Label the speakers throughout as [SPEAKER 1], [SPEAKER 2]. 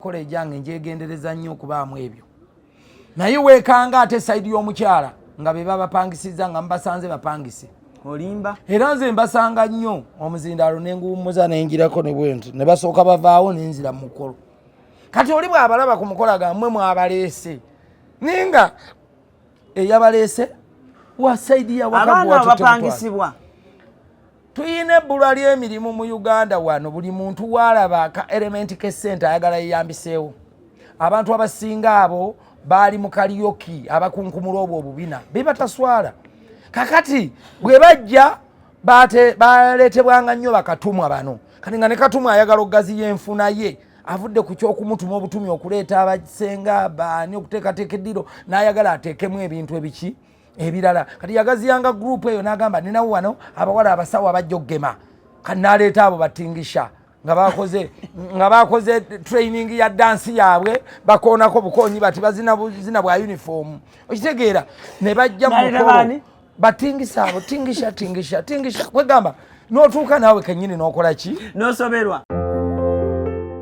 [SPEAKER 1] Kola egyange njegendereza nnyo okubaamu ebyo, naye weekanga ate side y'omukyala nga be babapangisiza, nga mubasanze bapangise.
[SPEAKER 2] Olimba.
[SPEAKER 1] Era nze mbasanga nnyo omuzindaalo, nenguwummuza, nenjirako ne bwenti, ne basooka bavaawo, nenzira mu mukolo. Kati oli bw'abalaba ku mukolo, agammwe mwabaleese, naye nga eyabaleese wa side
[SPEAKER 2] Abaana bapangisibwa.
[SPEAKER 1] Tuyina ebbulwa ly'emirimu mu Uganda wano. Buli muntu waalaba ka element k'essente ayagala yeyambiseewo. Abantu abasinga abo baali mu karaoke, abakunkumula obwo obubina bebataswala. Kakati bwe bajja baleetebwanga nnyo bakatumwa bano. Kati nga ne katumwa ayagala okugaziya enfuna ye, avudde ku kyokumutuma obutumi okuleeta abasenga baani, okuteekateeka eddiro, n'ayagala ateekemu ebintu ebiki ebirala. Kati yagaziyanga group eyo, n'agamba, "Ninawo wano abawala abasawo abajja okugema." Kati n'aleeta abo batingisha nga bakoze training ya dansi yaabwe, bakoonako bukoonyi bati bazina buzina bwa uniform, okitegeera? Ne bajja mu
[SPEAKER 2] N'aleeta
[SPEAKER 1] mukolo.
[SPEAKER 2] Baani?
[SPEAKER 1] Batingisa abo, tingisha, tingisha, tingisha, kwegamba n'otuuka naawe kennyini n'okola ki?
[SPEAKER 2] N'osoberwa.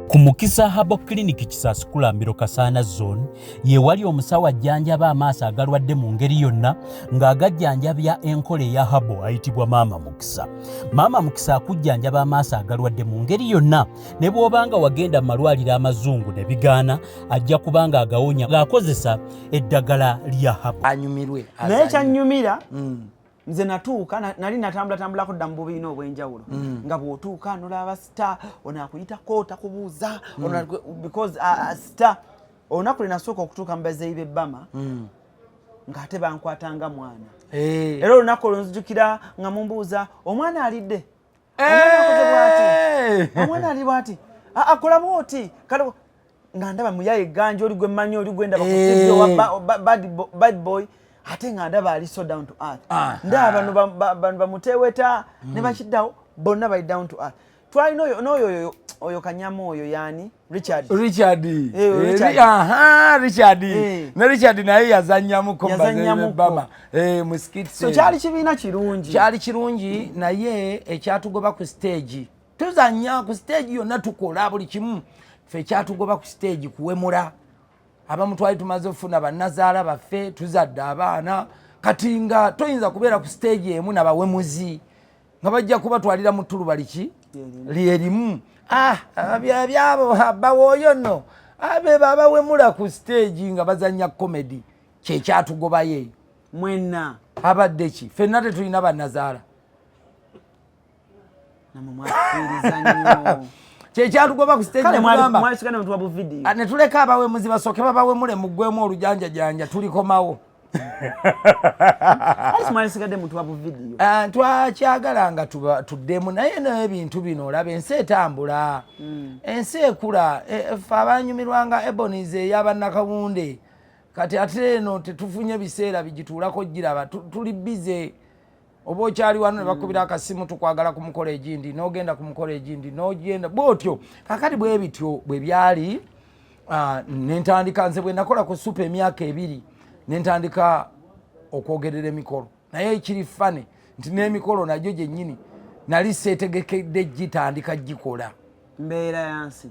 [SPEAKER 3] Ku Mukisa Herbal Clinic, Kisaasi Kulambiro, Kasaana Zone, ye wali omusawo ajjanjaba amaaso agalwadde mu ngeri yonna ng'agajjanjabya enkola eya herbal, ayitibwa Maama Mukisa. Maama Mukisa akujjanjaba amaaso agalwadde mu ngeri yonna, ne bw'oba nga wagenda mu malwaliro amazungu ne bigaana, ajja kuba nga agawonya ng'akozesa eddagala lya herbal.
[SPEAKER 1] Anyumirwe.
[SPEAKER 2] Naye
[SPEAKER 1] azanye.
[SPEAKER 2] Kyanyumira nze natuuka nali natambulatambulako dda mu bubiina obw'enjawulo, nga bw'otuuka nolaba star ono akuyitako, takubuuza ono because star. Olunaku lwe nasooka okutuuka mu bazeeyi b'ebbama, ng'ate bankwatanga mwana. Era olunaku olwo nzijukira nga mumbuuza, "Omwana alidde? Omwana akoze bw'ati? Omwana ali bw'ati? Akola bw'oti?" Kale nga ndaba muyaye ganja oli gwe mmanyi, oli gwe ndaba ku TV owa bad boy, ate nga ndaba ali so down to earth. Ndaba bano bano bamuteweta ne bakiddawo bonna bali down to earth. Twalina oyo n'oyo, oyo kanyama oyo, yaani Richard.
[SPEAKER 1] Richard.
[SPEAKER 2] Richard.
[SPEAKER 1] Aha, Richard. Ne Richard naye yazannyamuko.
[SPEAKER 2] Yazannyamuko.
[SPEAKER 1] Bama mu skits.
[SPEAKER 2] So kyali kibiina kirungi.
[SPEAKER 1] Kyali kirungi, naye ekyatugoba ku stage, tuzanya ku stage yonna, tukola buli kimu, ffe ekyatugoba ku stage kuwemula. Abamu twali tumaze okufuna bannazaala baffe, tuzadde abaana. Kati nga toyinza kubeera ku stage emu nabawemuzi nga bajja kubatwalira mu ttuluba liki lyerimu. Ah, byabo bawooyo nno abe babawemula ku stage nga bazanya comedy, kyekyatugobayo eyo.
[SPEAKER 2] Mwenna?
[SPEAKER 1] Abadde ki, ffenna tetulina bannazaala.
[SPEAKER 2] Namwe mwatufiiriza nnyo.
[SPEAKER 1] Kyekyatugoba ku stage.
[SPEAKER 2] Kale
[SPEAKER 1] netugamba,
[SPEAKER 2] mwalisigana mutuwa bu video.
[SPEAKER 1] Ah, ne tuleka abawemuzi basooke babawemule, muggwemu olujanjajanja, tulikomawo.
[SPEAKER 2] Ati mwalisigadde mutuwa bu video.
[SPEAKER 1] Ah, twakyagala nga tuddemu, naye n'ebintu bino olaba ensi etambula, ensi ekula. Ffe abanyumirwanga Ebonies ey'abannakawunde, kati ate eno tetufunye biseera bigituulako giraba. Tuli busy. Oba okyali wano ne bakubira akasimu, "Tukwagala ku mukolo egindi," n'ogenda ku mukolo egindi, n'ogenda bwotyo. Kakati bwe bityo bwe byali. Nentandika nze bwe nakola ku Super emyaka 2, nentandika okwogerera emikolo. Naye ekiri funny nti n'emikolo nagyo gyennyini nali seetegekedde gitandika gikola.
[SPEAKER 2] Mbeera yansi.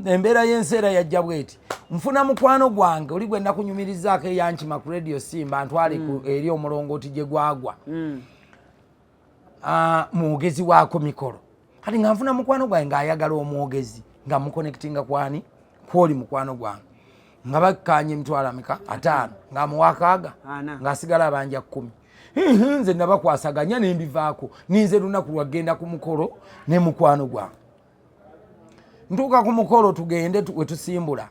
[SPEAKER 1] Embeera y'ensi era yajja bweti. Nfuna mukwano gwange oli gwe nakunyumirizaako, eyankima ku Radio Simba, ntwale eri omulongooti gye gwagwa. Mwogezi waako mikolo. Kati nga nfuna mukwano gwange ng'ayagala omwogezi, nga muconnectinga kwani kwoli mukwano gwange, nga bakkanya emitwalo ameka? 50, ng'amuwa 60.
[SPEAKER 2] Ana.
[SPEAKER 1] Ng'asigala abanja 10. Nze nabakwasaganya nembivaako. Ninze lunaku lwagenda ku mukolo ne mukwano gwange, ntuuka ku mukolo, tugende we tusimbula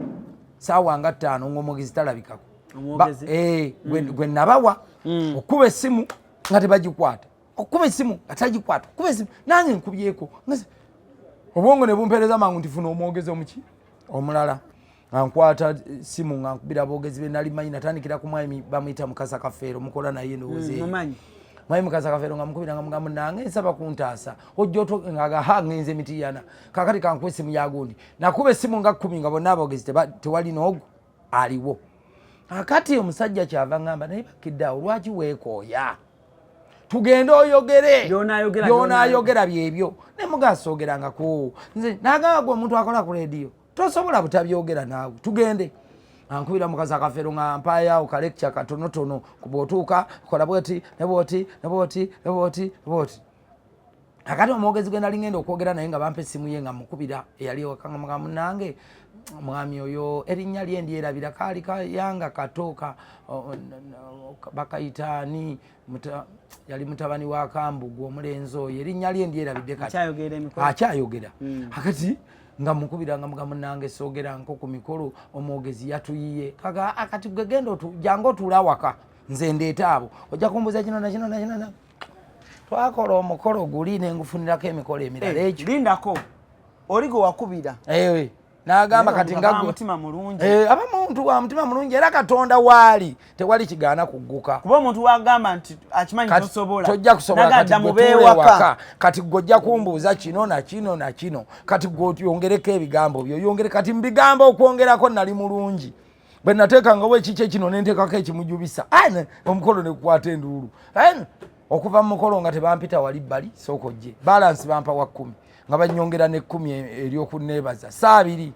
[SPEAKER 1] saawa nga 5, ng'omwogezi talabikako.
[SPEAKER 2] Omwogezi?
[SPEAKER 1] Gwe nabawa. Okuba essimu nga tebagikwata, okuba essimu nga tagikwata, okuba essimu nange nkubyeko. Obwongo ne bumpeereza mangu nti funa omwogezi omuki omulala. Nga nkwata simu nga nkubira aboogezi be nali manyi. Natandikira ku mwami bamuyita Mukasa Kafeero, mukola naye ndowooza eyo.
[SPEAKER 2] Mumanyi.
[SPEAKER 1] Mwami Mukasa Kafeero nga mukubira, nga mugamba, "Nange nsaba kuntaasa ojja oto." Nga ha ngenze Mitiyana, kakati kankuba essimu ya gundi. Nakuba essimu nga 10, nga bonna aboogezi tewali n'ogu aliwo. Akati omusajja kyava ngamba, "Naye bakidde awo, lwaki weekooya? Tugende oyogere."
[SPEAKER 2] By'onaayogera,
[SPEAKER 1] By'onaayogera byebyo. Ne mugasoogerangako nze. Nagamba, "Gwe omuntu akola ku rediyo." Tosobola butabyogera naawe. Tugende. Ankubira mukazi akafeero nga mpayawo kalekca katonotono, bw'otuuka kola bwoti ne bwoti ne bwoti ne bwoti ne bwoti. Akati omwogezi gwe nali ngenda okwogera naye nga bampa essimu ye, nga mukubira eyali ewaka, nga mugamba, "Munange, mwami oyo erinnya lye ndyerabira, kaali kayanga kato ka bakayita ani? Yali mutabani wa Kambugu, omulenzi oyo erinnya lye ndyerabidde kati."
[SPEAKER 2] Akyayogera emikolo?
[SPEAKER 1] Akyayogera. Akati nga mukubira nga muga, "Munange, soogera nko ku mikolo, omwogezi yatuyiye." Kaga akati, "Gwe genda jangu otuule awaka, nze ndeeta abo, ojja kumbuuza kino nakino nakino na." Twakola omukolo guli nengufunirako emikolo emirala. Ekyo
[SPEAKER 2] Lindako, oli gwe wakubira?
[SPEAKER 1] Ewe, n'agamba kati nga
[SPEAKER 2] mutima mulungi.
[SPEAKER 1] Eh, aba muntu wa mutima mulungi, era Katonda waali tewali kigaana kugguka.
[SPEAKER 2] Kuba omuntu wagamba nti akimanyi
[SPEAKER 1] Kati
[SPEAKER 2] tosobola.
[SPEAKER 1] Tojja kusobola. Kati
[SPEAKER 2] Nagadda
[SPEAKER 1] gwe
[SPEAKER 2] mube
[SPEAKER 1] tuula
[SPEAKER 2] waka.
[SPEAKER 1] ewaka, kati gwe ojja kumbuuza kino na kino na kino, kati gwe oyongereko ebigambo byo, oyongere. Kati mu bigambo okwongerako nali mulungi, bwe nateekangawo ekiki ekino nenteekako ekimujubisa. Ai, omukolo nekukwata enduulu. Ai, okuva mu mukolo nga tebampita wali bbali, sooka ojje, balance bampa wa 10, nga banyongera n'ekkumi ery'okunneebaza saabiri.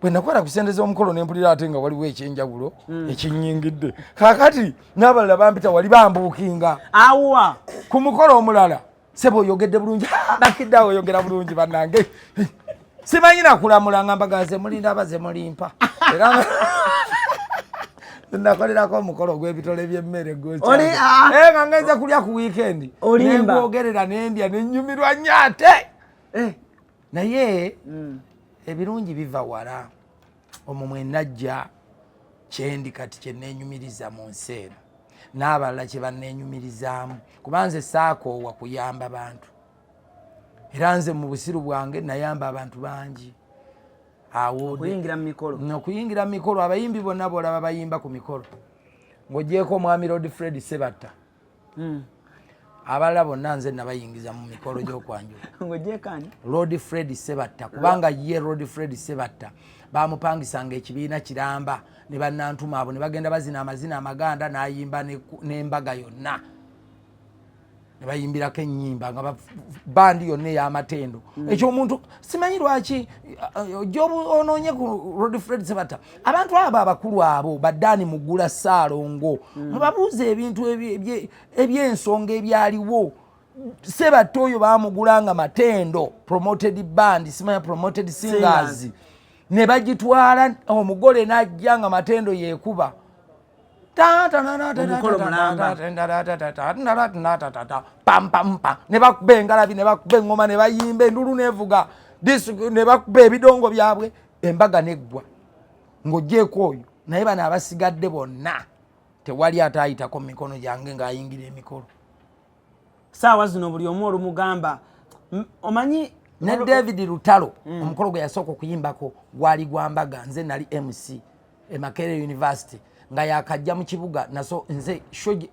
[SPEAKER 1] Bwe nakwata ku sente z'omukolo nempulira ate nga waliwo ekyenjawulo ekinyingidde. Kaakati n'abalala bampita wali bambuukinga
[SPEAKER 2] Awa?
[SPEAKER 1] ku mukolo omulala. "Sebo, oyogedde bulungi." "Nakiddawo, oyogera bulungi." Bannange, simanyi nakulamula, nga mbagaze mulindaba ze mulimpa. Era nakolerako omukolo ogw'ebitole by'emmere.
[SPEAKER 2] Oli, ah.
[SPEAKER 1] Nga ngenze kulya ku weekend.
[SPEAKER 2] Olimba.
[SPEAKER 1] Nengwogerera, nendya, nenyumirwa nnyo ate. Naye ebirungi biva wala. Omwo mwenajja kyendi kati, kyeneenyumiriza mu nsi eno n'abalala kye banneenyumirizaamu, kuba nze saakoowa kuyamba bantu. Era nze mu busiru bwange nayamba abantu bangi awo.
[SPEAKER 2] Okuyingira mu mikolo.
[SPEAKER 1] Okuyingira mu mikolo. Abayimbi bonna bolaba bayimba ku mikolo, ng'ogyeko omwami Lord Fred Sebatta, abalala bonna nze nabayingiza mu mikolo gy'okwanjula.
[SPEAKER 2] Ng'ogyeko ani?
[SPEAKER 1] Lord Fred Sebatta, kubanga ye Lord Fred Sebatta bamupangisanga ekibiina kiramba ne bannantuma abo ne bagenda bazina amazina amaganda, n'ayimba n'embaga yonna ne bayimbirako ennyimba nga bandi yonna ey'amatendo. Ekyo omuntu simanyi lwaki ojja onoonye ku Lord Fred Sebatta. Abantu abo abakulu abo baddaani Mugula Ssaalongo, mubabuuza ebintu eby'ensonga ebyaliwo. Sebatta oyo bamugula nga Matendo promoted band, simanya promoted singers, ne bagitwala, omugole n'ajja nga Matendo yekuba.
[SPEAKER 2] Omukolo mulamba.
[SPEAKER 1] Pampampa, ne bakuba engalabi, ne bakuba eŋŋoma, ne bayimba endulu, nevuga ne bakuba ebidongo byabwe, embaga neggwa. Ng'ogyeko oyo, naye bano abasigadde bonna tewali ataayitako mu mikono gyange ng'ayingira emikolo.
[SPEAKER 2] Saawa zino buli omu olumugamba, omanyi
[SPEAKER 1] Ne David Lutalo, omukolo gwe yasooka okuyimbako gwali gwa mbaga, nze nali MC e Makerere University nga yakajja mu kibuga. Naso nze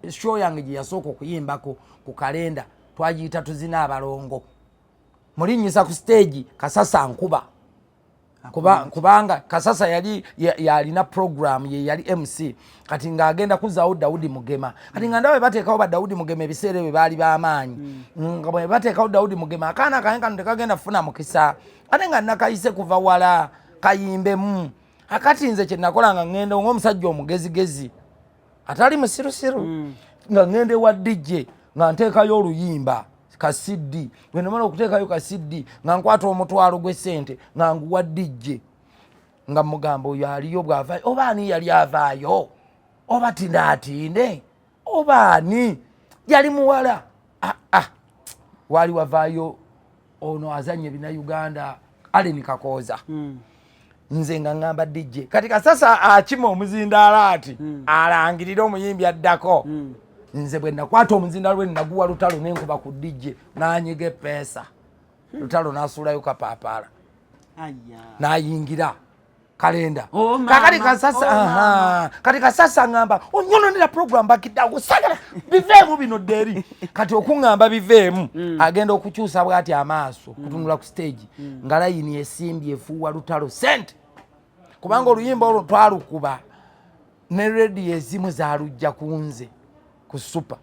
[SPEAKER 1] show yange gye yasooka okuyimbako ku kalenda twagiyita "Tuzina Abalongo". Mulinnyisa ku stage, Kasasa nkuba. Kubanga Kasasa yali yalina program ye, yali MC, kati ng'agenda kuzaawo Daudi Mugema. Kati nga ndaba bateekawo ba Daudi Mugema, ebiseera ebyo baali b'amaanyi, nga bwe bateekawo Daudi Mugema, akaana kange kano tekagenda kufuna mukisa, ate nga nakayise kuva wala kayimbemu. Akati nze kye nakola, nga ŋŋenda ng'omusajja omugezigezi atali musirusiru, nga ŋŋenda ewa DJ, nga nteekayo oluyimba ka CD. Bwe namala okuteekayo ka CD, nga nkwata 50 gw'essente nga nguwa DJ, nga mugamba, "Oyo aliyo bw'avaayo, oba ani yali avaayo, oba tinaatiine, oba ani yali muwala?" Ah, ah. Waali wavaayo ono azanya ebinauganda, Allen Kakooza. Nze nga ŋŋamba DJ, kati Kasasa akima omuzindaalo ati alangirire omuyimbi addako. Nze bwe nakwata omuzindaalo lwe naguwa Lutalo, nenkuba ku DJ, n'anyiga epeesa. Lutalo n'asuulayo kapaapaala
[SPEAKER 2] Aya.
[SPEAKER 1] n'ayingira kalenda.
[SPEAKER 2] Oh, mama.
[SPEAKER 1] Kakati Kasasa
[SPEAKER 2] Oh,
[SPEAKER 1] aha. Kati Kasasa ŋŋamba, "Onyononera program, bakiddawo, sagala biveemu bino ddeeri." Kati okuŋŋamba biveemu, agenda okukyusa bw'ati amaaso kutunula ku stage, nga layini esimbye efuuwa Lutalo sente, kubanga oluyimba olwo twalukuba ne rediyo ezimu zalujja ku nze ku Super,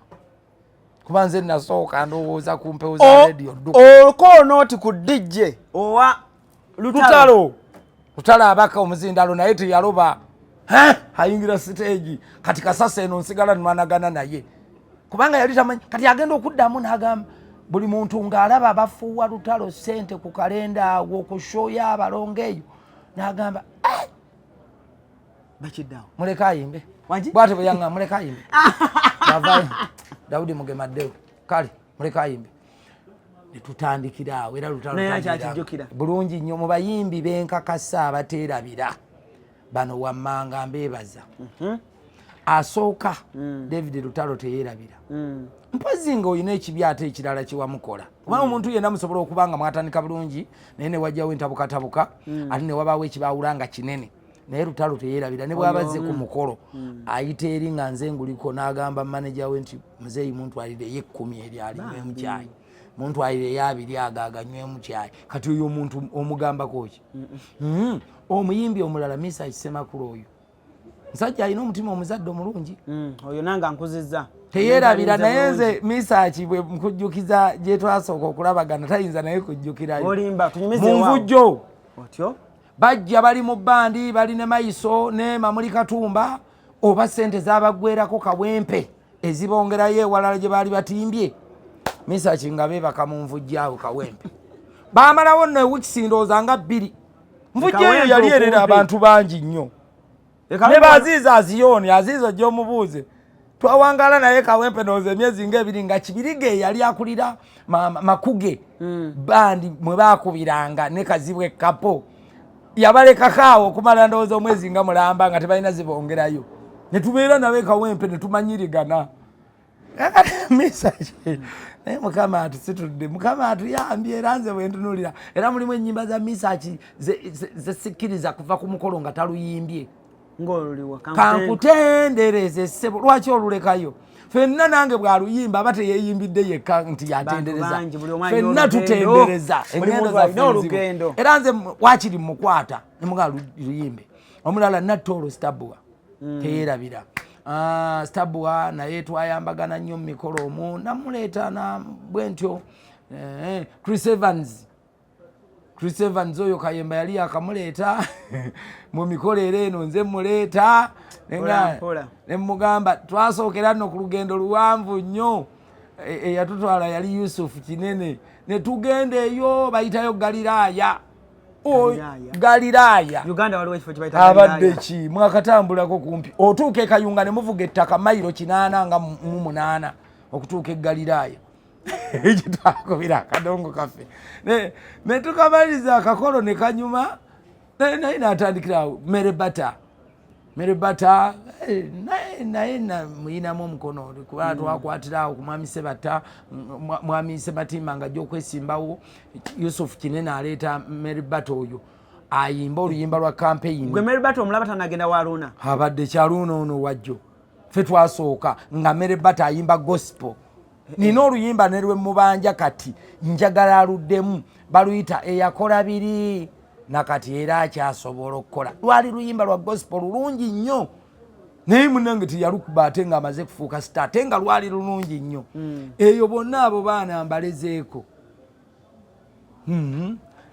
[SPEAKER 1] kuba nze nasooka ndowooza ku mpewo za rediyo dduka.
[SPEAKER 2] Olukoonooti ku DJ owa Lutalo?
[SPEAKER 1] Lutalo. Lutalo abaka omuzindalo naye teyaloba, ayingira siteegi. Kati kasasa eno nsigala nwanagana naye kubanga yali tamanyi. Kati agenda okuddamu n'agamba buli muntu ng'alaba bafuuwa Lutalo sente ku kalenda awo ku show y'abalongo eyo, n'agamba, "Eh,
[SPEAKER 2] Bakiddawo.
[SPEAKER 1] Muleke ayimbe."
[SPEAKER 2] Wangi?
[SPEAKER 1] Bwate bwe yaŋŋamba, "Muleke ayimbe." Yavaayo Dawudi Mugemaddewo, kale muleke ayimbe, netutandikira awo. Era Lutalo
[SPEAKER 2] Naye
[SPEAKER 1] tandikira
[SPEAKER 2] akyakijjukira.
[SPEAKER 1] Bulungi nnyo. Mu bayimbi benkakasa abateerabira bano wammanga mbeebaza. Asooka, David Lutalo teyeerabira, mpozi nga olina ekibi ate ekirala kyewamukola, kubanga omuntu yenna musobola okuba nga mwatandika bulungi naye newajjawo entabukatabuka, ate newabaawo ekibaawula nga kinene. Naye Lutalo teyeerabira, ne bwabazze ku mukolo ayita eri nga nze nguliko, n'agamba maneja we nti, "Muzeeyi, muntwalireyo 10 eri alinywemu kyayi, muntwalireyo 20 ago aganywemu kyayi." Kati oyo omuntu omugambako ki? Omuyimbi omulala Misa Kisemakulu, oyo musajja alina omutima omuzadde omulungi.
[SPEAKER 2] Oyo nange ankuzizza.
[SPEAKER 1] Teyeerabira. Naye nze Misaki bwe nkujjukiza gye twasooka okulabagana, tayinza naye kujjukirayo.
[SPEAKER 2] Olimba, tunyumize
[SPEAKER 1] mu
[SPEAKER 2] waawo.
[SPEAKER 1] nvujjo.
[SPEAKER 2] Otyo.
[SPEAKER 1] Bajja bali mu bandi, bali ne Maiso ne Mamuli Katumba, oba sente zabaggwerako Kawempe ezibongerayo ewalala gye baali batimbye. Misaki nga beebaka mu nvujjo awo Kawempe, bamalawo nno ewiikisi ndowooza nga 2. Nvujjo eyo
[SPEAKER 2] Kawempe
[SPEAKER 1] yali erera
[SPEAKER 2] okumpi.
[SPEAKER 1] abantu bangi nnyo ne baziiza Aziyoni. Aziiza ojja omubuuze, twawangala naye Kawempe ndowooza emyezi ngaebiri, nga Kibirige yali akulira Makuge bandi mwe bakubiranga ne Kazibwe Kapo, yabalekako awo okumala ndowooza omwezi nga mulamba nga tebalina zibongerayo, ne tubeera nabe Kawempe ne tumanyirigana. Misaki naye Mukama atusitudde, Mukama atuyambye. Era nze bwentunulira, era mulimu ennyimba za Misaki zesikkiriza kuva ku mukolo nga taluyimbye.
[SPEAKER 2] Ng'oluliwa?
[SPEAKER 1] Kankutendereze ssebo, lwaki olulekayo? Fenna nange bwaluyimba aba teyeyimbidde yekka nti yatendereza.
[SPEAKER 2] Bantu bangi, buli omu alina
[SPEAKER 1] Fenna
[SPEAKER 2] olugendo.
[SPEAKER 1] tutendereza.
[SPEAKER 2] Buli
[SPEAKER 1] Engendo
[SPEAKER 2] muntu
[SPEAKER 1] zaffe
[SPEAKER 2] alina
[SPEAKER 1] nzibu.
[SPEAKER 2] olugendo.
[SPEAKER 1] Era nze wakiri mukwata nemugaa luyimbe. Omulala Natolo Stabua teyerabira. Ah, Stabua naye twayambagana nnyo mu mikolo omwo, namuleeta na bwe ntyo. Chris Evans, Chris Evans oyo Kayemba yali yakamuleeta mu mikolo, era eno nze muleeta.
[SPEAKER 2] Mpola, mpola.
[SPEAKER 1] Nemugamba twasookera nno ku lugendo luwanvu nnyo. Eyatutwala yali Yusufu Kinene, ne tugenda eyo bayitayo Galiraaya.
[SPEAKER 2] Galiraaya.
[SPEAKER 1] Galiraaya.
[SPEAKER 2] Uganda waliwo ekifo kibayita
[SPEAKER 1] Abadde
[SPEAKER 2] Galiraaya.
[SPEAKER 1] ki mwakatambulako kumpi otuuka ekayunga ne muvuga ettaka mayiro 88 okutuuka e Galiraaya, kitwakubira akadongo kaffe ne tukamaliriza akakolo ne kanyuma. Naye natandikira awo. Mere Bata, Mere Bata, naye muyinamu omukono kuba twakwatira awo ku mwami Sebata, mwami Sematimba nga ajja okwesimbawo, Yusuf Kinene aleeta Mary Bata oyo ayimba oluyimba lwa campaign.
[SPEAKER 2] Gwe Mary Bata omulaba tanagenda wa Luna?
[SPEAKER 1] Abadde kyaluuna ono wajjo, ffe twasooka nga Mary Bata ayimba gospel. Nina oluyimba ne lwe mubanja, kati njagala aluddemu, baluyita "Eyakola Biri Nakati Era Akyasobola Okukola". Lwali luyimba lwa gospel lulungi nnyo, naye munange teyalukuba ate ng'amaze kufuuka star, ate nga lwali lulungi nnyo. Eyo bonna abo baana mbalezeeko.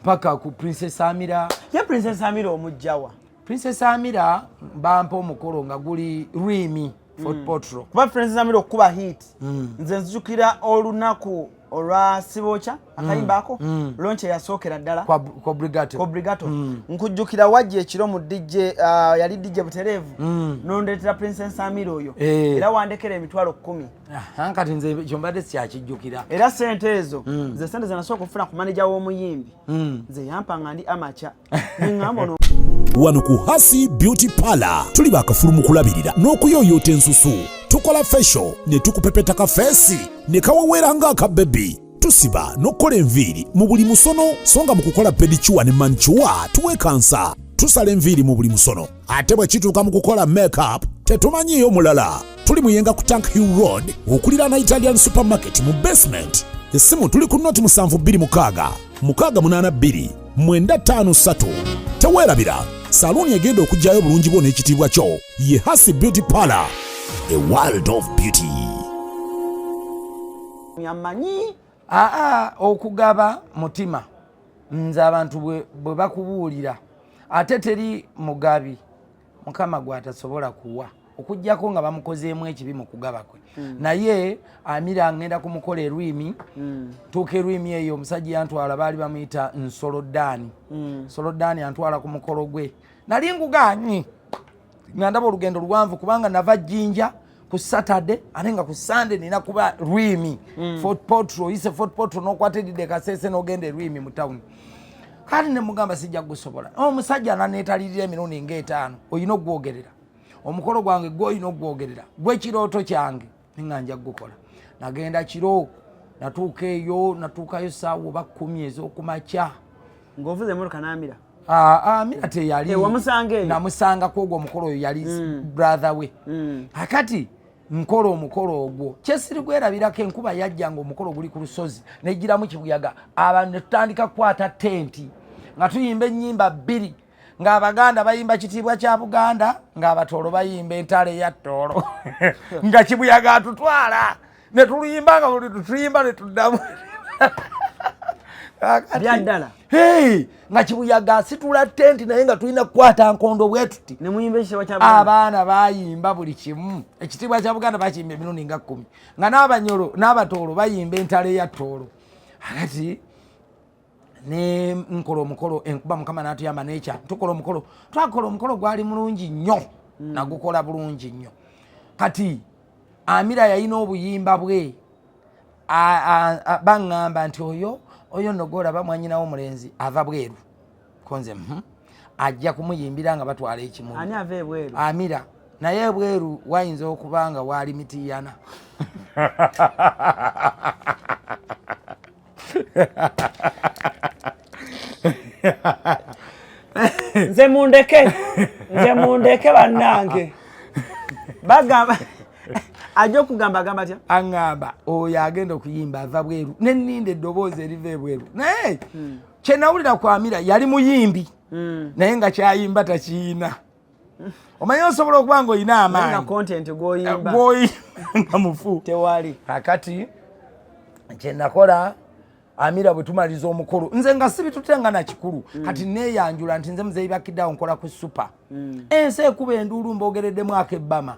[SPEAKER 1] Paka ku Princess Amira.
[SPEAKER 2] Ye Princess Amira omugjawa?
[SPEAKER 1] Princess Amira bampa omukolo nga guli Rwimi, Fort Portal.
[SPEAKER 2] Kuba Princess Amira okukuba hit, nze nzijukira olunaku olwa Sibokya, akayimba ako, launch eyasookera ddala.
[SPEAKER 1] Kwa Brigato.
[SPEAKER 2] Kobrigato. Nkujjukira wajja ekiro mu DJ, yali DJ Butereevu, nondeetera Princess Amira oyo. Era wandekera 100,000.
[SPEAKER 1] Aha, kati nze ekyo mbadde sikyakijjukira.
[SPEAKER 2] Era sente ezo, nze sente zenasooka okufuna ku maneja w'omuyimbi, nze yampa nga ndi amaca, neŋŋamba ono.
[SPEAKER 4] Wano ku Hasi Beauty Parlor tuli bakafulu mu kulabirira n'okuyooyoota ensusu. Tukola facial ne tukupepeta ka face ne kaweweera ng'akabebi. Tusiba n'okukola enviiri mu buli musono, so nga mu kukola pedicure ne manicure tuwekansa. Tusala enviiri mu buli musono, ate bwe kituuka mu kukola makeup tetumanyiiyo mulala. Tuli Muyenga ku Tank Hill Road okuliraana Italian Supermarket mu basement. Essimu tuli ku 0726 682 953. Teweerabira, saluuni egenda okuggyayo obulungi bwo n'ekitiibwa kyo ye Hasi Beauty Parlor, a world of beauty.
[SPEAKER 2] Amanyi.
[SPEAKER 1] Aa, okugaba mutima. Nze abantu bwe bakubuulira Ate teri mugabi Mukama gwatasobola kuwa, okuggyako nga bamukozeemu ekibi mu kugaba kwe. Naye Amira ngenda kumukola erwimi. Tuuka erwimi eyo, omusajja yantwala, baali bamuyita Nsolo Daani. Nsolo Daani antwala ku mukolo gwe. Nali nguganyi nga ndaba olugendo luwanvu, kubanga nava Jjinja ku Saturday, ate nga ku Sunday nina kuba Rwimi. Fort Portal, oyise Fort Portal n'okwata eridde Kasese n'ogenda Erwimi mu tawuni. Kati ne mugamba sijja kugusobola. Omusajja naneetalirira emirundi ng'etaano, olina okugwogerera omukolo gwange, gwe olina okugwogerera, gwe kirooto kyange, nga nja kugukola. Nagenda kiro, natuuka eyo, natuukayo saawa oba 10 ez'okumakya.
[SPEAKER 2] Ng'ovuze emmotoka n'Amira?
[SPEAKER 1] Ah, Amira teyali.
[SPEAKER 2] Eh, wamusanga eyo?
[SPEAKER 1] Namusanga kwogwo omukolo oyo, yali brother we. Akati nkola omukolo ogwo, kyesiri gwerabirako, enkuba yajja nga omukolo guli ku lusozi, negiramu kibuyaga. Abantu ne tutandika kukwata tenti nga tuyimba ennyimba bbiri, ng'Abaganda bayimba Kitiibwa kya Buganda, ng'Abatoolo bayimba Entale ya Toolo, nga kibuyaga atutwala ne tuluyimba, nga buli tutuyimba ne tuddamu.
[SPEAKER 2] Byaddala?
[SPEAKER 1] Hey, nga kibuyaga asitula tenti, naye nga tulina kukwata nkondo bwe tuti.
[SPEAKER 2] Ne muyimba Ekitiibwa kya Buganda?
[SPEAKER 1] Abaana bayimba buli kimu. Ekitiibwa kya Buganda bakiyimba emirundi nga 10, nga n'Abanyolo n'Abatoolo bayimba Entale ya Toolo. Akati ne nkola omukolo, enkuba Mukama n'atuyamba nekya, tukola omukolo. Twakola omukolo, gwali mulungi nnyo. Nagukola bulungi nnyo. Kati Amira yalina obuyimba bwe. Baŋŋamba nti oyo nno gwolaba mwanyinawo omulenzi ava bweru, konze ajja kumuyimbira nga batwala ekimuli.
[SPEAKER 2] Ani ava ebweru?
[SPEAKER 1] Amira. Naye ebweru wayinza okuba nga waali Mitiyana.
[SPEAKER 2] Nze mundeke, nze mundeke bannange. Bagamba ajja okugamba, agamba atya?
[SPEAKER 1] Aŋŋamba oyo agenda okuyimba ava bweru, neninda eddoboozi eriva ebweru, naye kyenawulira ku Amira, yali muyimbi, naye nga kyayimba takiyina. Omanyi osobola okuba nga olina
[SPEAKER 2] nga
[SPEAKER 1] amaanyi
[SPEAKER 2] content gwoyimba
[SPEAKER 1] gwoyimba nga mufu.
[SPEAKER 2] Tewali.
[SPEAKER 1] Kakati kyenakola, Amira bwe tumaliriza omukolo, nze nga sibitute nga nakikulu. Kati neeyanjula nti nze Muzeeyi Bakiddawo, nkola ku Super. Ensi ekuba enduulu, mbogereddemu akebbama.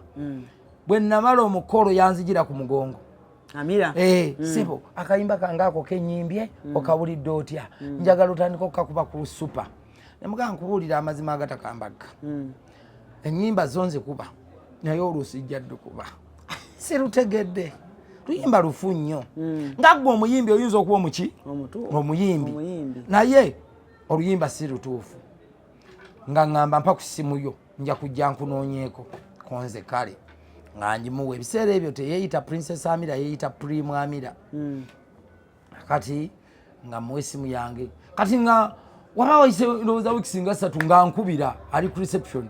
[SPEAKER 1] Bwe namala omukolo, yanzigira ku mugongo.
[SPEAKER 2] Amira?
[SPEAKER 1] Eh, sebo, akayimba kange ako kenyimbye okawulidde otya? Njagala otandika okukakuba ku Super. Nemugaa, nkubuulira amazima agatakambagga, ennyimba zo nzikuba, naye oluusi jja ddukuba sirutegedde. Luyimba lufu nnyo. Nga ggwe omuyimbi oyinza okuba omuki omuyimbi,
[SPEAKER 2] Omuyimbi.
[SPEAKER 1] Naye oluyimba si lutuufu. Nga ŋŋamba, mpa ku ssimu yo, nja kujja nkunoonyeeko konze. Kale nga ngimuwa. Ebiseera ebyo teyeeyita Princess Amira, yeeyita Primu Amira. Kati nga muwa esimu yange. Kati nga waba wayise ndowooza weeks nga 3, nga nkubira, ali ku reception.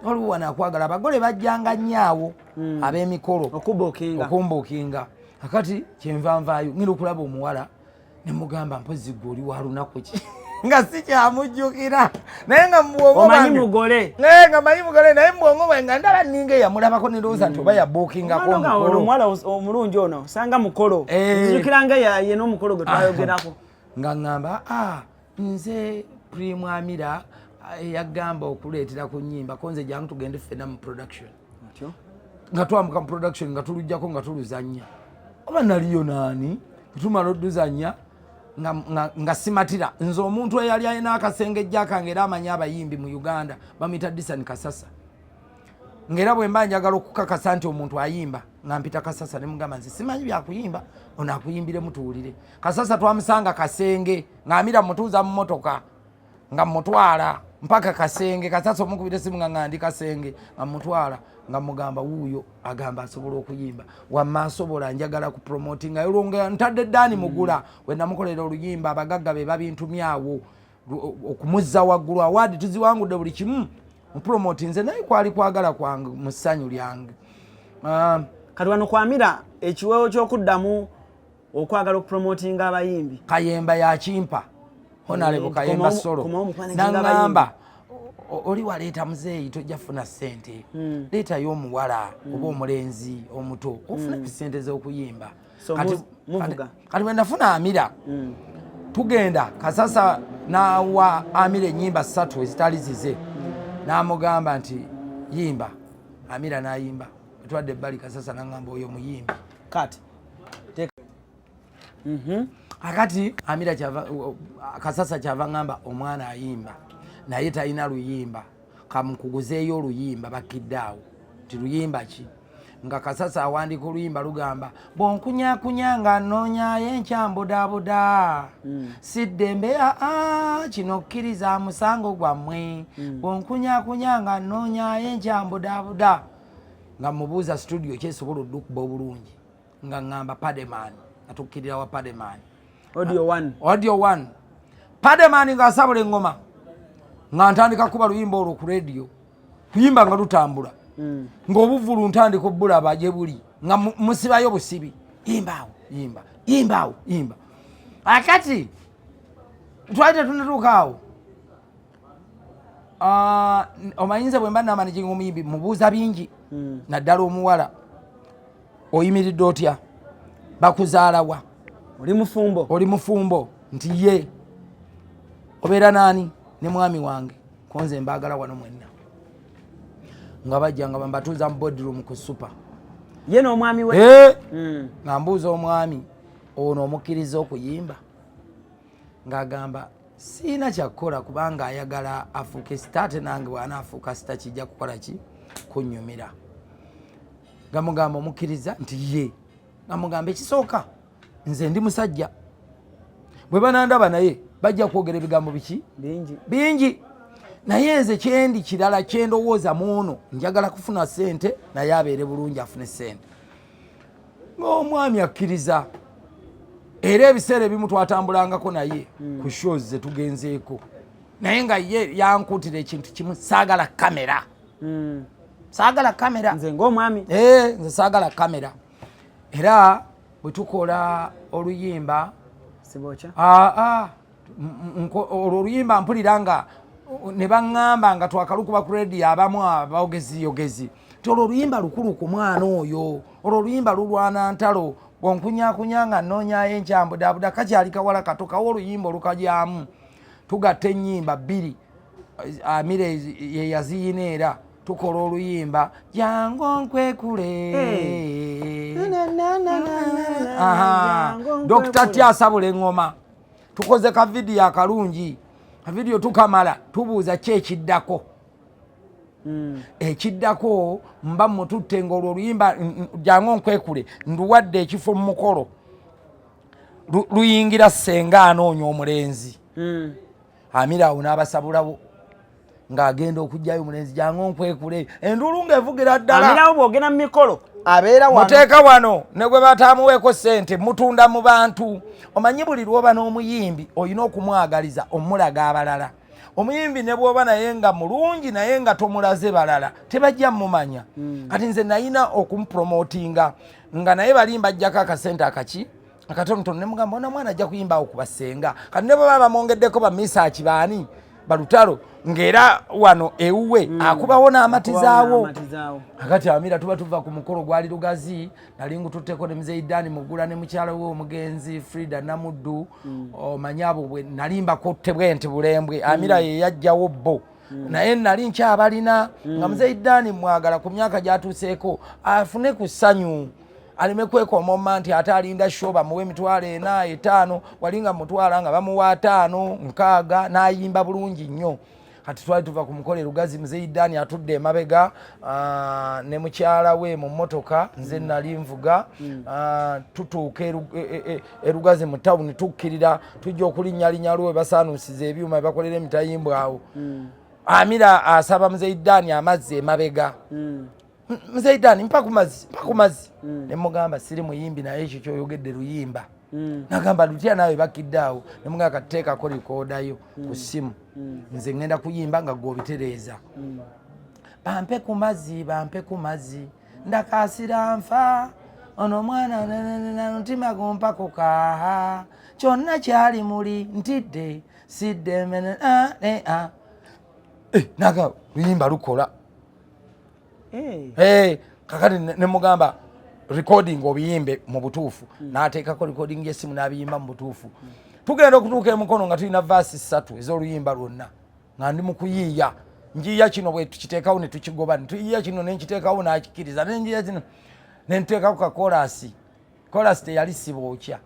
[SPEAKER 1] Waliwo wano akwagala. Abagole bajjanga nnyo awo, ab'emikolo.
[SPEAKER 2] Okubuukinga.
[SPEAKER 1] Okumbuukinga. Akati kyenva nvaayo, ngenda okulaba omuwala, nemugamba, mpozi gwe oli wa lunaku ki? Nga sikyamujjukira, naye nga mu bwongo
[SPEAKER 2] Omanyi
[SPEAKER 1] bwange
[SPEAKER 2] mugole.
[SPEAKER 1] Naye nga manyi mugole, naye mu bwongo bwange nga ndaba ninga eyamulabako, nendowooza nti oba yabuukingako
[SPEAKER 2] Omwana nga ono,
[SPEAKER 1] omukolo.
[SPEAKER 2] omuwala omulungi ono, osanga mukolo. Nzijukira nga ye n'omukolo gwe twayogerako.
[SPEAKER 1] Nga ŋŋamba, "Ah, nze Primu Amira, ah, eyagamba okuleetera ku nnyimba ko nze, jangu tugende ffenna mu production."
[SPEAKER 2] Otyo?
[SPEAKER 1] Nga twambuka mu production, nga tulugjako, nga tuluzannya, oba naliyo naani, tumala odduzannya nga simatira. Nze omuntu eyali alina akasengejja kange era amanyi abayimbi mu Uganda, bamuyita Disan Kasasa. Ngaera bwe mba njagala okukakasa nti omuntu ayimba, nga mpita Kasasa nemugamba, nze simanyi byakuyimba, ono akuyimbiremu tuwulire. Kasasa twamusanga Kasenge, ng'Amira mutuuza mu motoka, nga mutwala mpaka Kasenge. Kasasa omukubira esimu nga ndi Kasenge, nga mutwala, nga mugamba, wuuyo agamba asobola okuyimba, wamma asobola, njagala ku promotinga. Olwo nga ntadde Dani Mugula, we namukolera oluyimba Abagagga Be Babintumyawo, okumuzza waggulu. Award tuziwangudde, buli kimu mupromotinze, naye kwali kwagala kwange mu ssanyu lyange. Ah,
[SPEAKER 2] Kati wano kwamira ekiwewo ky'okuddamu okwagala okupromotinga abayimbi.
[SPEAKER 1] Kayemba yakimpa, Honorable Kayemba Solo.
[SPEAKER 2] Komawo mukwanaginga.
[SPEAKER 1] Naŋŋamba, oli waleeta muzeeyi, tojja funa ssente. Leetayo omuwala oba omulenzi omuto, ofune ku ssente z'okuyimba.
[SPEAKER 2] So muvuga.
[SPEAKER 1] Kati bwe nafuna Amira, Tugenda Kasasa n'awa Amira ennyimba ssatu ezitali zize, n'amugamba nti yimba. Amira n'ayimba. Etwadde ebbali, Kasasa n'aŋŋamba, "Oyo muyimbi."
[SPEAKER 2] Kati.
[SPEAKER 1] Akati Amira kyava, Kasasa kyava ŋŋamba, "Omwana ayimba naye talina luyimba, kamukuguzeeyo oluyimba." Bakidde awo nti luyimba ki? Nga Kasasa awandiika oluyimba lugamba, "Bwonkunyakunya nga nnoonyayo enkyambudaabuda, si ddembe, aa kino kkiriza musango gwammwe, bwonkunyakunya nga nnoonyayo enkyambudaabuda." Nga mubuuza studio kyesobola oddukuba obulungi, nga ŋŋamba Pademan. Atukkirira wa Pademan.
[SPEAKER 2] Audio One.
[SPEAKER 1] Audio One. Pademan ng'asabula eŋŋoma, nga ntandika kuba luyimba olwo ku radio, kuyimba nga lutambula, ng'obuvulu ntandika obulaba gye buli, nga musibayo busibi, yimbaawo, yimba, yimbaawo, yimba. Akati twali tetunatuuka awo. Ah, omanyi nze bwe mba namanaginga omuyimbi, mubuuza bingi, naddala omuwala. Oyimiridde otya? Bakuzaalawa?
[SPEAKER 2] Oli mufumbo?
[SPEAKER 1] Oli mufumbo? Nti ye. Obeera naani? Ne mwami wange. Konze mbaagala wano mwenna. Nga bajja nga bambatuuza mu boardroom ku Super.
[SPEAKER 2] Ye n'omwami we?
[SPEAKER 1] Eh! Nga mbuuza omwami ono, omukkiriza okuyimba? Ng'agamba, "Siina kyakkola kubanga ayagala afuuke star, ate nange bw'anaafuuka star kijja kukola ki? Kunnyumira." Nga mugamba, "Omukkiriza?" Nti ye. Nga mugamba, "Ekisooka nze ndi musajja, bwe banandaba naye bajja kwogera ebigambo biki?"
[SPEAKER 2] Bingi.
[SPEAKER 1] Bingi. Naye nze kyendi kirala, kyendowooza muono, njagala kufuna sente, naye abeere bulungi, afune sente. Ng'omwami akkiriza, era ebiseera ebimu twatambulangako naye ku shows zetugenzeeko, naye nga ye yankuutira ekintu kimu: "Saagala kamera, saagala kamera."
[SPEAKER 2] Nze ng'omwami.
[SPEAKER 1] Eh, nze saagala kamera. Era bwe tukola oluyimba,
[SPEAKER 2] Sibokya.
[SPEAKER 1] Aa, olwo oluyimba mpulira nga ne baŋŋamba nga twakalukuba ku rediyo, abamu abogeziyogezi nti olwo oluyimba lukulu ku mwana oyo, olwo oluyimba lulwana ntalo, bwonkunyakunya nga nnoonyayo enkyambudabuda, kakyali kawala kato, kawa oluyimba olukajyamu. Tugatta ennyimba bbiri, Amire ye yaziyina, era tukola oluyimba "Jangu Onkwekule". Aha. Dr. T asabula eŋŋoma, tukoze ka vidiyo akalungi. Kavidiyo tukamala, tubuuza ki ekiddako. Ekiddako mba mututte ngaolwo oluyimba "Jangu Onkwekule" nduwadde ekifo mu mukolo. Luyingira senga anoonya omulenzi. Amira awo n'abasabulawo ng'agenda okugjayo omulenzi. "Jangu onkwekule," enduulu ng'evugira ddala.
[SPEAKER 2] Amirawo bw'ogenda mu mikolo abeera wano.
[SPEAKER 1] Muteeka wano ne gwe batamuweeko ssente, mutunda mu bantu. Omanyi buli lwoba n'omuyimbi olina okumwagaliza, omulaga abalala. Omuyimbi ne bwoba naye nga mulungi, naye nga tomulaze balala, tebajja mumanya. Kati nze nayina okumupromotinga, nga naye bali mbajjako akasente akaki akatonotono, nemugamba, "Ona mwana ajja kuyimba awo kubasenga." Kati ne bwe baba bamwongeddeko bamisaaki baani balutalo, ng'era wano ewuwe akubawo n'amatizaawo.
[SPEAKER 2] N'amatizaawo.
[SPEAKER 1] Akati Amira tuba tuva ku mukolo, gwali Lugazi, nali ngututteko ne Muzeyi Dani Mugula ne mukyala we omugenzi Frida Namuddu. Omanyi abo bwe nali mbakutte bwe nti bulembwe, Amira ye yajjawo bo, naye nali nkyabalina, nga Muzeyi Dani mwagala ku myaka gyatuuseeko afune ku ssanyu, aleme kwekomoma nti ate alinda show bamuwe 400,000, 500. Wali nga mutwala nga bamuwa 50, 60, n'ayimba bulungi nnyo. Kati twali tuva ku mukolo e Lugazi, Muzeyi Dani atudde emabega ne mukyala we mu mmotoka, nze nali nvuga. Tutuuka e Lugazi mu tawuni, tukkirira, tujja okulinnyalinya lwe basaanuusiza ebyuma ebakolera emitayimbwa awo. Amira asaba Muzeyi Dani amazzi emabega. "Muzeyi Dani, mpa ku mazzi, mpa ku mazzi." Ne mugamba, "Siri muyimbi, naye ekyo kyoyogedde luyimba." Nagamba, "Lutya naawe?" Bakidde awo nemugamba, "Kateekako rikoodayo ku ssimu, nze ŋŋenda kuyimba nga gwe obitereeza." "Bampe ku mazzi, bampe ku mazzi, ndakaasira nfa, ono omwana mutima gumpako kaaha, kyonna kyali muli ntidde sidde mene a ne a." Eh, naga luyimba lukola. Eh, kakati nemugamba, "Recording obiyimbe mu butuufu." N'ateekako recording y'essimu n'abiyimba mu butuufu. Tugenda okutuuka emukono nga tulina verse 3 ez'oluyimba lwonna, nga ndi mu kuyiiya, njiiya kino bwe tukiteekawo ne tukigoba, ne tuyiiya kino ne nkiteekawo n'akikkiriza, ne njiiya kino ne nteekako ka chorus. Chorus teyali sibookya,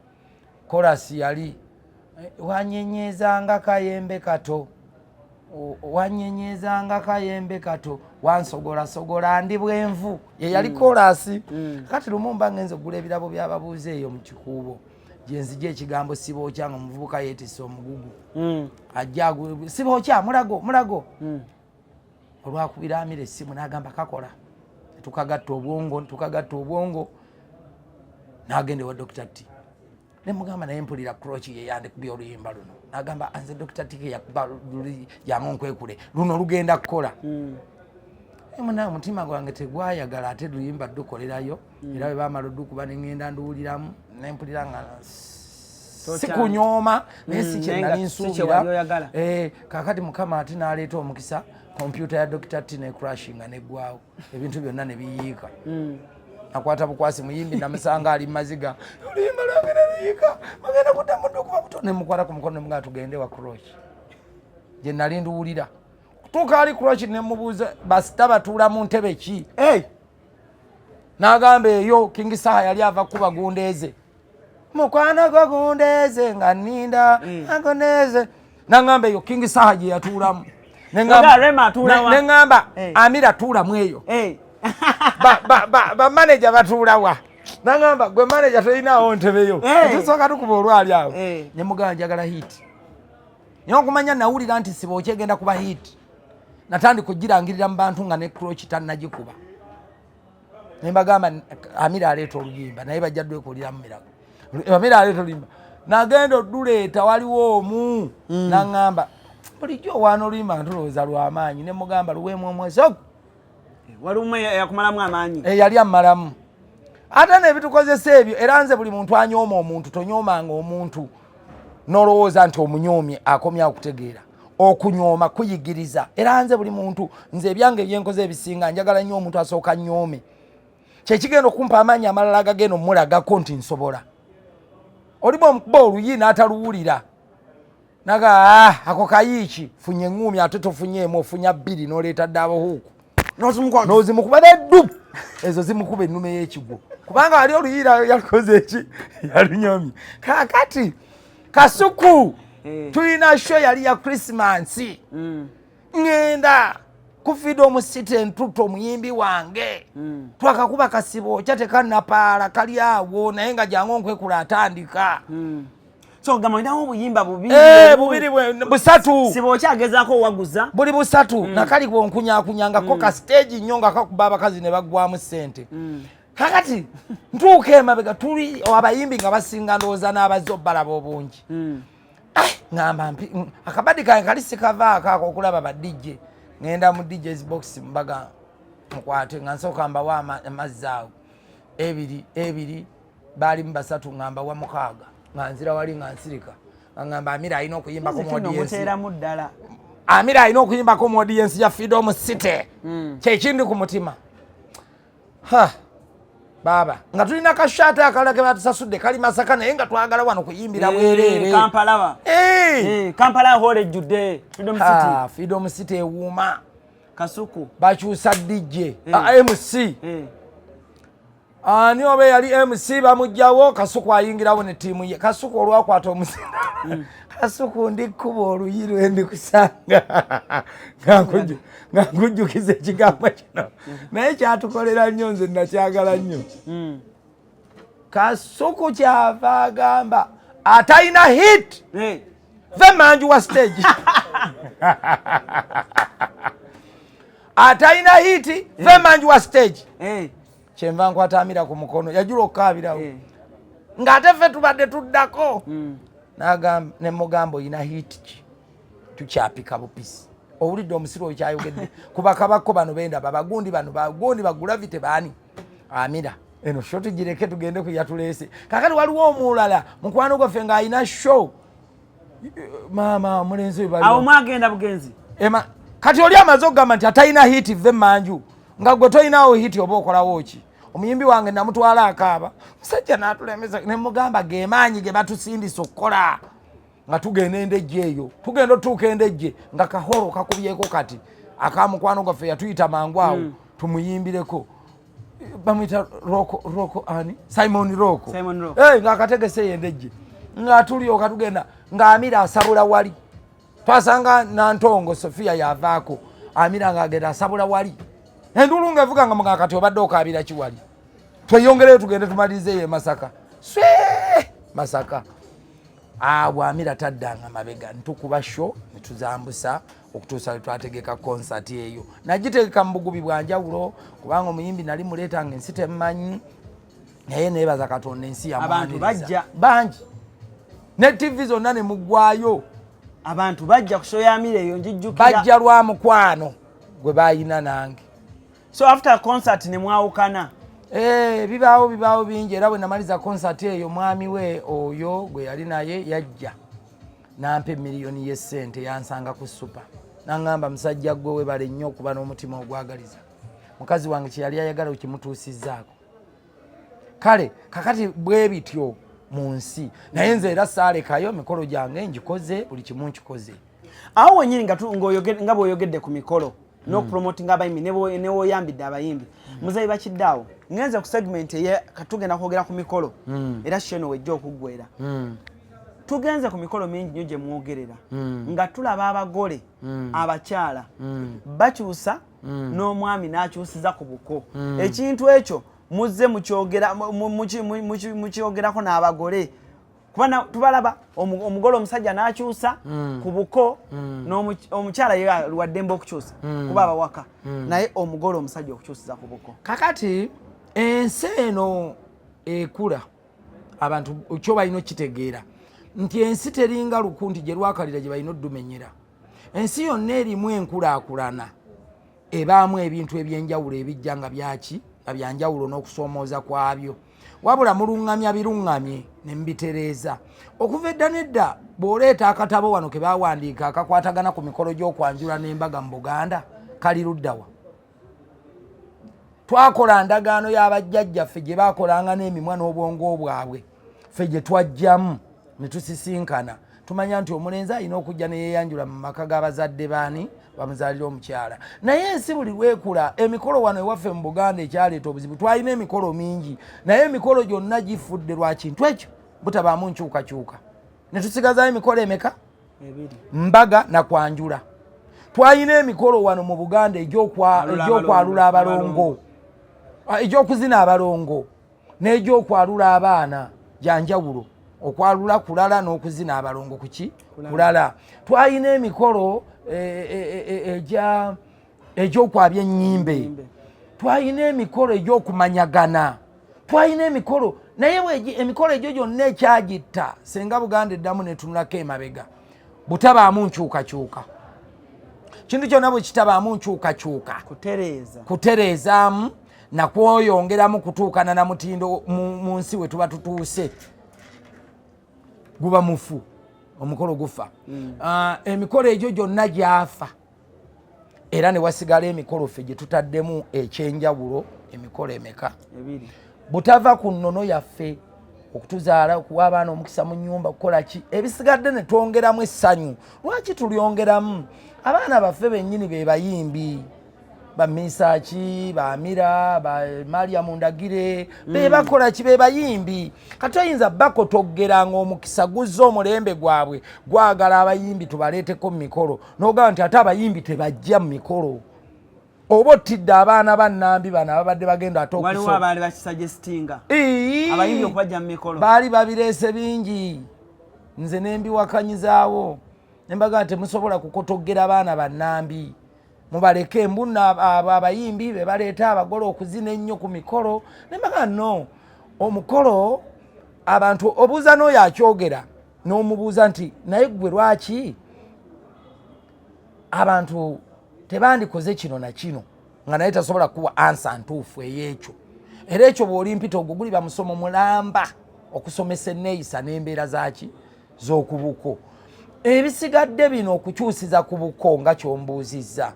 [SPEAKER 1] chorus yali wanyenyezanga kayembe kato, wanyenyezanga kayembe kato, wansogolasogola ndi bwenvu, ye yali chorus. Kati lumu mba ngenze okugula ebirabo by'ababuuza eyo mu Kikuubo, gye nzija ekigambo sibookya, nga omuvubuka yeetisse omugugu, ajja sibookya mulago mulago. Olwakubira Amira essimu n'agamba kakola, tukagatta obwongo, tukagatta obwongo, n'agenda ewa Dr. T, nemugamba naye mpulira Croch ye yandikubye oluyimba luno. N'agamba anze Dr. T ke yakuba luli, jangu nkwekule luno lugenda kukola. Munaye omutima gwange tegwayagala ate luyimba dukolerayo, era bwe bamala odukuba neŋŋenda nduwuliramu nempulira nga sikunyooma, naye si kye
[SPEAKER 2] naye nga
[SPEAKER 1] nali
[SPEAKER 2] si kye
[SPEAKER 1] nsuubira.
[SPEAKER 2] Wali oyagala.
[SPEAKER 1] Kakati Mukama ate n'aleeta omukisa, kompyuta ya Dr. T ne crashinga neggwawo, ebintu byonna ne biyiika. Nakwata bukwasi muyimbi, namusanga ali mumaziga, oluyimba lwange neluyiika, bagenda kuddamu ddukuba buto. Nemukwata ku mukono nemugamba tugende wa Croch gye nali nduwulira. Tuuka ali Croch nemubuuza basita batuula mu ntebe ki?
[SPEAKER 2] Hey!
[SPEAKER 1] N'agamba eyo King Saha yali ava kuba gundeeze, mukwano gwo gundeeze nga nninda agoneze. N'aŋŋamba eyo King Saha gye yatuulamu.
[SPEAKER 2] Oga, Rema atuula wa?
[SPEAKER 1] Neŋŋamba Amira tuulamu eyo. Bamaneja batuulawa? Naŋŋamba gwe maneja tolinaawo ntebeyo. Tusooka tukuba olwali awo. Nemugamba njagala hit, naye okumanya nawulira nti siba okyegenda kuba hit, natandika ogirangirira mu bantu nga ne Croch tannagikuba, nembagamba Amira aleeta oluyimba, naye bajja dwekuliramu mirago. Amira aleeta oluyimba, nagenda oduleeta, waliwo omu naŋŋamba bulijjo owaana oluyimba nga tulowooza lwamaanyi, nemugamba luweemu omwezi ogwo.
[SPEAKER 2] Waliwo umwe yakumalamu amaanyi.
[SPEAKER 1] Yali ammalamu ate nebitukozesa ebyo. Era nze buli muntu anyooma omuntu, tonyoomanga omuntu nolowooza nti omunyoomye akomya okutegeera. Okunyooma kuyigiriza. Era nze buli muntu, nze ebyange ebyenkoze ebisinga njagala nnyo omuntu asooka nyoome, kyekigenda okumpa amaanyi amalala agagenda omulagako nti nsobola. Olimu omukuba oluyi n'ataluwulira, naga "Ah, ako kayiiki, funye eŋŋuumi." Ate tofunyeemu, ofunya bbiri n'oleeta ddaabo huuku n'ozimukuba neddu ezo zimukuba ennume y'ekigwo, kubanga wali oluyiira yalukoze eki, yalunyomye. Kakati Kasuku, tulina show yali ya Christmas, ŋŋenda ku Freedom City, entuto omuyimbi wange twakakuba kasibo kya tekanapaala kali awo, naye nga jangu onkwekula atandika.
[SPEAKER 2] So gamba olinawo obuyimba bubiri.
[SPEAKER 1] Bubiri busatu.
[SPEAKER 2] Siba okyagezaako owaguza.
[SPEAKER 1] Buli busatu nakali bwonkunyakunyangako ka stage nnyo nga kakuba abakazi ne baggwamu ssente. Kakati ntuuka emabega, tuli abayimbi nga basinga ndowooza n'abazze obbalaba obungi. Ah, ŋŋamba akabadi kange kali sikavaako ako okulaba ba DJ. Ŋŋenda mu DJs box, mbaga mukwate, nga nsooka mbawa amazzi awo ebiri ebiri, baalimu basatu, nga mbawa 6, nga nzira wali nga nsirika, nga ŋŋamba Amira alina okuyimbako mu audience.
[SPEAKER 2] Omuteeramu ddala.
[SPEAKER 1] Amira alina okuyimbako mu audience ya Freedom City, kyekindi ku mutima. Ha baaba nga tulina kashaati akalala ke batusasudde kali Masaka, naye nga twagala wano kuyimbira bwereere.
[SPEAKER 2] Kampala ba Kampala hall ejjudde, Freedom City.
[SPEAKER 1] Ha, Freedom City ewuuma.
[SPEAKER 2] Kasuku.
[SPEAKER 1] Bakyusa DJ, ah, MC. Ani oba eyali MC bamugjawo, Kasuku ayingirawo ne ttiimu ye. Kasuku olwakwata omuzinda, Kasuku ndi kkuba oluyi lwe ndikusanga nga nkujjukiza ekigambo kino, naye kyatukolera nnyo, nze nakyagala nnyo. Kasuku kyava agamba atalina hit ve manju wa stage, atalina hit ve manju wa stage. Kyenva nkwata Amira ku mukono, yajula okukaabirawo, ng'ate ffe tubadde tuddako. N'agamba, nemugamba oyina hit ki? Tukyapika bupisi. Owulidde omusiru oyo kyayogedde ku bakabako bano bendaba bagundi bano bagundi baguravite baani? Amira eno show tugireke tugende ku yatuleese. Kakati waliwo omulala mukwano gwaffe ng'alina show, maama omulenzi oyo
[SPEAKER 2] awo mwagenda bugenzi.
[SPEAKER 1] Ema, kati oli amaze okugamba nti atalina hit ve manju, nga gwe tolinawo hit oba okolawo ki? Omuyimbi wange namutwala akaaba, musajja n'atulemesa, nemugamba gemaanyi ge batusindisa okukola. Nga tugenda Endejje eyo, tugenda otuuka Endejje nga kahoro kakubyeko kati akamukwano gwaffe yatuyita mangu awo tumuyimbireko. Bamuyita Roko, Roko ani, Simon Roko.
[SPEAKER 2] Simon Roko.
[SPEAKER 1] Hey, ng'akategese eyo Endejje, nga tulyoka tugenda, ng'Amira asabula wali. Twasanga Nantongo Sofia yavaako, Amira ng'agenda asabula wali, enduulu ng'evuga nga mugaa. Kati obadde okaabira ki wali? Tweyongereyo tugende tumalirize eyo e Masaka. Swe Masaka awo Amira taddanga mabega, ntukuba show netuzambusa okutuusa lwe twategeka concert eyo. Nagitegeka mu bugubi bwa njawulo kubanga omuyimbi nali muleeta nga ensi temmanyi, naye neebaza Katonda ensi
[SPEAKER 2] Abantu
[SPEAKER 1] yamwaniriza.
[SPEAKER 2] bajja.
[SPEAKER 1] Bangi, ne TV zonna ne muggwayo.
[SPEAKER 2] Abantu bajja ku show ya Amira eyo, njijjukira.
[SPEAKER 1] Bajja lwa mukwano gwe bayina nange.
[SPEAKER 2] So after concert ne mwawukana?
[SPEAKER 1] Eh, bibaawo, bibaawo bingi. Era bwe namaliza concert eyo, mwami we oyo gwe yali naye yajja nampa emiliyoni y'essente. Yansanga ku Super, naŋŋamba, "Musajja gwe, webale nnyo okuba n'omutima ogwagaliza. Mukazi wange kye yali ayagala okimutuusizzaako." Kale kakati bwe bityo mu nsi, naye nze era saalekayo emikolo gyange, ngikoze, buli kimu nkikoze.
[SPEAKER 2] Awo wenyini nga bw'oyogedde ku mikolo n'okupromotinga abayimbi, ne woyambidde abayimbi, muzeeyi bakidde awo, ngenze ku segment eye katugenda kwogera ku mikolo, era sheno wejja okuggwera. Tugenze ku mikolo mingi nnyo gye mwogerera, nga tulaba abagole abakyala bakyusa n'omwami n'akyusiza ku buko. Ekintu ekyo muzze mukyogera mukyogerako n'abagole? Kuba tubalaba omugole omusajja n'akyusa ku buko, omukyala ye lwaddembe okukyusa kuba abawaka, naye omugole omusajja okukyusiza ku buko.
[SPEAKER 1] Kakati ensi eno ekula, abantu kyo balina okitegeera nti ensi teringa luku nti gye lwakalira gye balina oddumenyera. Ensi yonna erimu enkulaakulana, ebaamu ebintu ebyenjawulo ebijja nga byaki, nga byanjawulo n'okusoomooza kwabyo, wabula muluŋŋamya biruŋŋamye ne mubitereeza. Okuva edda nedda, bw'oleeta akatabo wano ke bawandiika akakwatagana ku mikolo gy'okwanjula n'embaga mu Buganda, kali luddawa? Twakola ndagaano y'abajjajjaffe gye bakolanga n'emimwa n'obwongo bwabwe, ffe gye twajjamu ne tusisinkana. Tumanya nti omulenzi alina okujja neyeyanjula mu maka g'abazadde baani bamuzaalira omukyala. Naye ensi buli lwekula, emikolo wano ewaffe mu Buganda ekyaleeta obuzibu, twalina emikolo mingi, naye emikolo gyonna gifudde lwa kintu ekyo butabaamu nkyukakyuka, ne tusigazayo emikolo emeka?
[SPEAKER 2] Ebiri.
[SPEAKER 1] Mbaga nakwanjula. Twalina emikolo wano mu Buganda
[SPEAKER 2] Alula
[SPEAKER 1] egy'okwalula
[SPEAKER 2] abalongo.
[SPEAKER 1] abalongo, egy'okuzina abalongo n'egyokwalula abaana gyanjawulo. Okwalula kulala n'okuzina abalongo kuki kulala. Twalina emikolo egyokwabya ennyimbe.
[SPEAKER 2] Ennyimbe.
[SPEAKER 1] Twalina emikolo egy'okumanyagana, twalina emikolo, naye emikolo egyo gyonna ekyagitta, senga Buganda eddamu netunulako emabega, butabaamu nkyukakyuka. Kintu kyonna bwe kitabaamu nkyukakyuka,
[SPEAKER 2] kutereeza,
[SPEAKER 1] kutereezaamu nakwoyongeramu kutuukana na mutindo mu nsi we tuba tutuuse, guba mufu, omukolo gufa. Emikolo egyo gyonna gyafa, era ne wasigala emikolo ffe gye tutaddemu ekyenjawulo. Emikolo emeka?
[SPEAKER 2] Ebiri.
[SPEAKER 1] Butava ku nnono yaffe, okutuzaala, okuwa abaana omukisa mu nyumba, kukola ki, ebisigadde ne twongeramu essanyu. Lwaki tulyongeramu? Abaana baffe bennyini be bayimbi, bamisaaki, bamira, bamaliamu Ndagire, be bakola ki, be bayimbi. Kati oyinza bakotogeranga omukisa guzza omulembe gwabwe gwagala abayimbi tubaleeteko mu mikolo, n'ogamba nti ate abayimbi tebajja mu mikolo, oba otidde abaana bannambi bano ababadde bagenda ate
[SPEAKER 2] waliwo abaali bakisuggestinga abayimbi okubajja mu mikolo.
[SPEAKER 1] Baali babireese bingi, nze nembiwakanyizaawo, nembaga nti temusobola kukotogera baana bannambi, mubaleke. Mbunno abo abayimbi be baleeta abagole okuzina ennyo ku mikolo. Nembaga no omukolo abantu obuuza n'oyo akyogera n'omubuuza nti, "Naye gwe lwaki abantu tebandikoze kino na kino?" Nga naye tasobola kuwa answer ntuufu ey'ekyo. Era ekyo bw'olimpita, ogwo guliba musomo mulamba okusomesa enneeyisa n'embeera zaki z'okubuko. Ebisigadde bino okukyusiza ku buko, nga kyombuuzizza,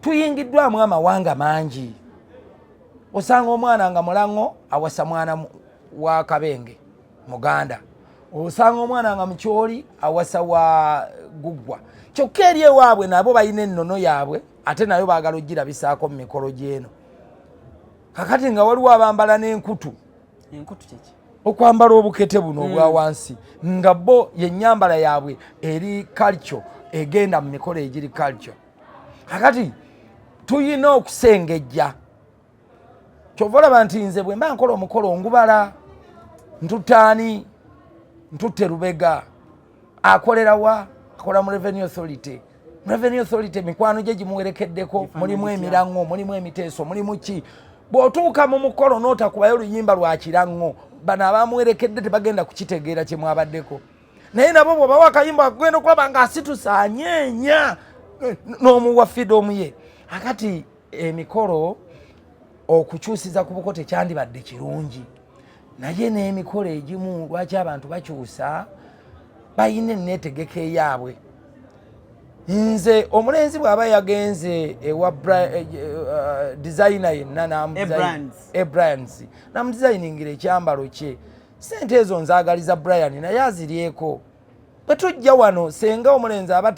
[SPEAKER 1] tuyingiddwamu amawanga mangi. Osanga omwana nga mulaŋo awasa mwana wa Kabenge muganda. Osanga omwana nga mukyoli awasa wa guggwa, kyokka eri ewaabwe nabo balina ennono yaabwe, ate nayo baagala ogirabisaako mu mikolo gyeno. Kakati nga waliwo abambala n'enkutu.
[SPEAKER 2] Enkutu kyeki?
[SPEAKER 1] Okwambala obukete buno obwa wansi, nga bo yenyambala yaabwe eri culture, egenda mu mikolo egiri culture. Kakati tuyina okusengejja. Kyova olaba nti nze bwe mba nkola omukolo, ngubala ntutaani, ntutte Lubega. Akolera wa? Akola mu Revenue Authority. Mu Revenue Authority mikwano gye gimuwerekeddeko, mulimu emiraŋŋo, mulimu emiteeso, mulimu ki. Bw'otuuka mu mukolo n'otakubayo luyimba lwa kiraŋŋo, bano abamuwerekedde tebagenda kukitegeera kye mwabaddeko. Naye nabo bw'obawa akayimba, agenda okulaba ng'asitusa, anyeenya n'omuwa freedom ye. Akati emikolo okukyusiza ku buko tekyandibadde kirungi, naye n'emikolo egimu lwaki abantu bakyusa? Balina enneetegeka eyaabwe. Nze omulenzi bw'aba yagenze ewa designer yenna, Abryanz, namudesigningira ekyambalo kye, sente ezo nzaagaliza Brian, naye aziryeko. Bwe tujja wano, senga omulenzi aba,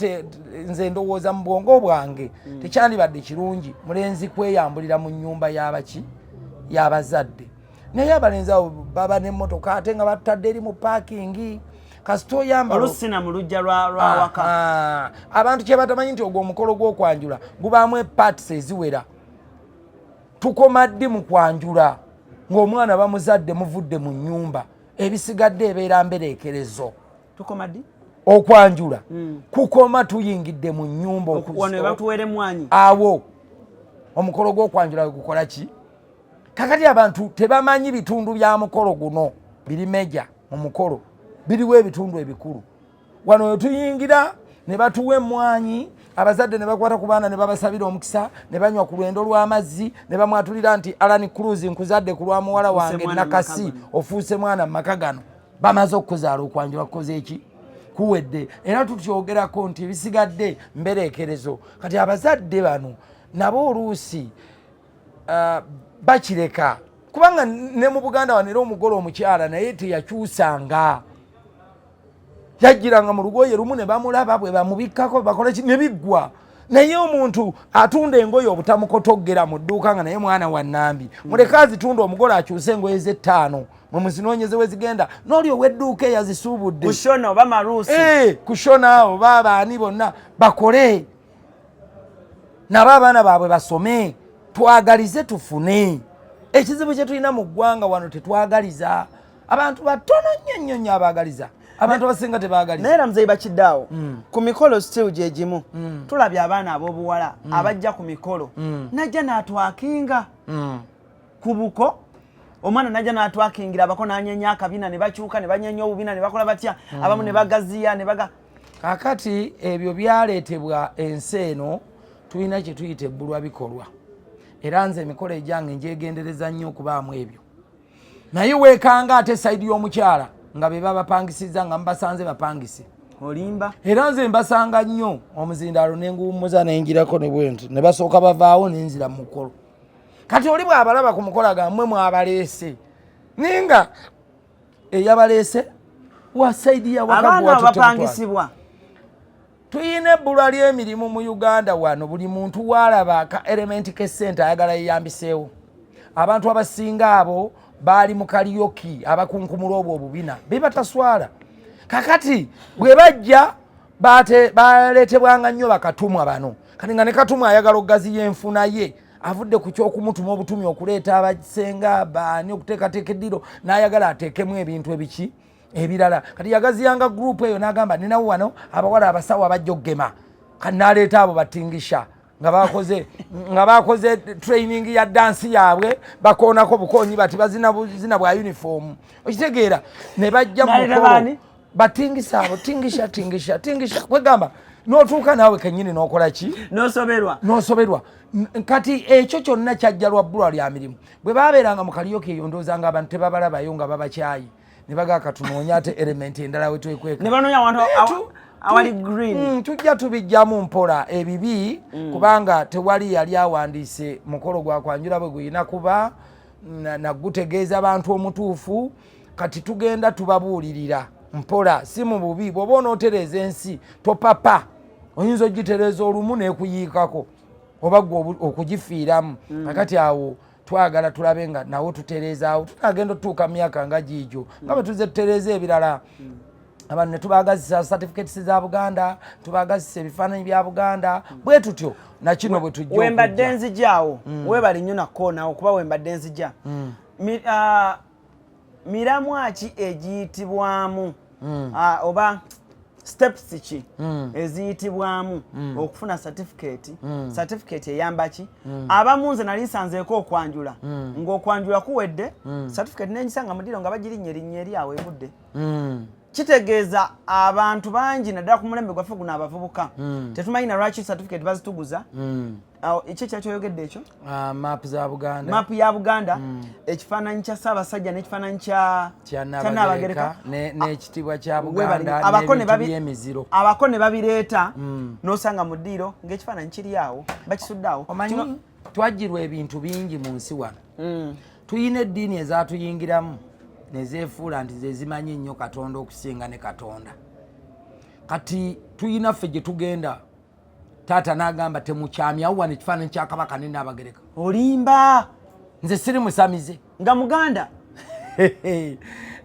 [SPEAKER 1] nze ndowooza mu bwongo bwange, tekyandibadde kirungi mulenzi kweyambulira mu nnyumba y'abaki, y'abazadde. Naye abalenzi abo baba n'emmotoka, ate nga batadde eri mu parking, kasita oyambala
[SPEAKER 2] Olusina mu luggya lwawaka.
[SPEAKER 1] Abantu kye batamanyi nti ogwo omukolo gw'okwanjula gubaamu eparts eziwera. Tukoma ddi mu kwanjula? Ng'omwana bamuzadde, muvudde mu nnyumba, ebisigadde ebeera mbereekerezo.
[SPEAKER 2] Tukoma ddi?
[SPEAKER 1] Okwanjula kukoma tuyingidde mu nnyumba.
[SPEAKER 2] Wano batuwera emwanyi.
[SPEAKER 1] Awo omukolo gw'okwanjula gukola ki? Kakati abantu tebamanyi bitundu bya mukolo guno biri major mu mukolo. Biriwo ebitundu ebikulu. Wano wetuyingira ne batuwa emwanyi, abazadde ne bakwata ku baana ne babasabira omukisa, ne banywa ku lwendo lw'amazzi, ne bamwatulira nti, "Alan Cruz, nkuzadde ku lwa muwala wange Nakasi, ofuuse mwana mu maka gano." Bamaze okukuzaala, okwanjula kukoze eki? Kuwedde. Era tutyogerako nti ebisigadde mbereekerezo. Kati abazadde bano nabo oluusi bakireka, kubanga ne mu Buganda wano era omugole omukyala naye teyakyusanga, yajjiranga mu lugoye lumu ne bamulaba, bwe bamubikkako, bakola ki, ne biggwa. Naye omuntu atunda engoye obutamukotoggera mu dduuka, nga naye mwana wa Nambi, muleke azitunda, omugole akyuse engoye z'ettaano, mwe muzinoonyeze we zigenda, n'oli ow'edduuka eyazisuubudde.
[SPEAKER 2] Kushona oba maruusi.
[SPEAKER 1] Eh, kushona oba baani, bonna bakole nabo abaana baabwe basome. Twagalize tufune. Ekizibu kye tulina mu ggwanga wano, tetwagaliza. Abantu batono nnyo nnyo nnyo abaagaliza, abantu abasinga tebaagaliza.
[SPEAKER 2] Naye era muzeyi, bakiddaawo ku mikolo still gye gimu. Tulabye abaana ab'obuwala abajja ku mikolo, najja n'atwakinga ku buko. Omwana najja n'atwakingira abako, n'anyenya akabina, ne bakyuka ne banyenya obubina, ne bakola batya, abamu ne bagaziya ne baga.
[SPEAKER 1] Kaakati ebyo byaleetebwa ensi eno. Tulina kye tuyita ebbulwa bikolwa. Era nze emikolo egyange njegendereza nnyo okubaamu ebyo. Naye weekanga ate side y'omukyala nga be babapangisiza, nga mubasanze bapangise.
[SPEAKER 2] Olimba.
[SPEAKER 1] Era nze mbasanga nnyo omuzindaalo, nenguwummuza, nenjirako ne bwenti, ne basooka bavaawo, nenzira mu mukolo. Kati oli bw'abalaba ku mukolo, agammwe mwabaleese, naye nga eyabaleese wa side
[SPEAKER 2] Abaana abo bapangisibwa.
[SPEAKER 1] Tuyina ebbulwa ly'emirimu mu Uganda wano. Buli muntu waalaba ka element k'essente ayagala yeyambiseewo. Abantu abasinga abo baali mu karaoke, abakunkumula obwo obubina bebataswala. Kakati bwe bajja, baleetebwanga nnyo bakatumwa bano. Kati nga ne katumwa ayagala okugaziya enfuna ye, avudde ku kyokumutuma obutumi okuleeta abasenga baani, okuteekateeka eddiro, n'ayagala ateekemu ebintu ebiki ebirala. Kati yagaziyanga group eyo, n'agamba, "Ninawo wano abawala abasawo abajja okugema." Kati n'aleeta abo batingisha nga bakoze training ya dansi yaabwe, bakoonako bukoonyi bati, bazina buzina bwa uniform, okitegeera? Ne bajja mu
[SPEAKER 2] N'aleeta
[SPEAKER 1] mukolo.
[SPEAKER 2] baani?
[SPEAKER 1] Batingisa abo, tingisha, tingisha, tingisha. Kwegamba n'otuuka naawe kennyini n'okola ki?
[SPEAKER 2] N'osoberwa.
[SPEAKER 1] N'osoberwa. Kati ekyo kyonna kyajja lwa bbulwa lya mirimu. Bwe babeeranga mu karaoke eyo, ndowooza nga abantu tebabalabayo, nga babakyayi, ne bagaa, "Katunoonya ate element endala we twekweka."
[SPEAKER 2] Ne banoonya awantu
[SPEAKER 1] Naye
[SPEAKER 2] awali green.
[SPEAKER 1] Tujja tubijjamu mpola ebibi, kubanga tewali yali awandiise mukolo gwa kwanjula bwe guyina kuba nagutegeeza abantu omutuufu. Kati tugenda tubabuulirira Mpola, si mu bubi. Bw'oba onootereeza ensi, topapa. Oyinza ogitereeza olumu nekuyiikako oba gwe okugifiiramu. Kakati awo twagala tulabe nga nawo tutereezaawo. Tunagenda otutuuka mu myaka nga giigyo, nga bwe tuze tutereeza ebirala. Abantu ne tubagazisa certificates za Buganda, tubagazisa ebifaananyi bya Buganda, bwe tutyo nakino bwe tujja.
[SPEAKER 2] Wembadde nzijaawo. Webali nnyo nakoonawo, kuba wembadde nzija. Miramwa ki egiyitibwamu, oba steps ki eziyitibwamu okufuna certificate? Certificate eyamba ki? Abamu nze nali nsanzeeko okwanjula, ng'okwanjula kuwedde, certificate nengisanga mudiro nga bagirinnya erinnya eri awo ebudde. Kitegeeza abantu bangi, naddala ku mulembe gwaffe guno abavubuka, tetumanyi na lwaki certificate bazituguza. Awo ekyo kyakyoyogedde ekyo.
[SPEAKER 1] Map za Buganda.
[SPEAKER 2] Maapu ya Buganda, ekifaananyi kya Ssaabasajja n'ekifaananyi kya
[SPEAKER 1] kya
[SPEAKER 2] kya
[SPEAKER 1] Nnabagereka n'ekitiibwa kya
[SPEAKER 2] Webali.
[SPEAKER 1] Buganda
[SPEAKER 2] Abako ne
[SPEAKER 1] n'ebintu by'emiziro.
[SPEAKER 2] Abako ne babireeta, n'osanga mu ddiiro ng'ekifaananyi kiri awo, bakisudde awo.
[SPEAKER 1] Omanyi, twajjirwa ebintu bingi mu nsi wano. Tuyina eddiini ezatuyingiramu nezeefuula nti ze zimanyi ennyo Katonda okusinga ne Katonda. Kati tuyina ffe gye tugenda, taata n'agamba, "Temukyamyawo wano ekifaananyi kya Kabaka ne Naabagereka."
[SPEAKER 2] Olimba.
[SPEAKER 1] Nze siri musamize.
[SPEAKER 2] Nga muganda.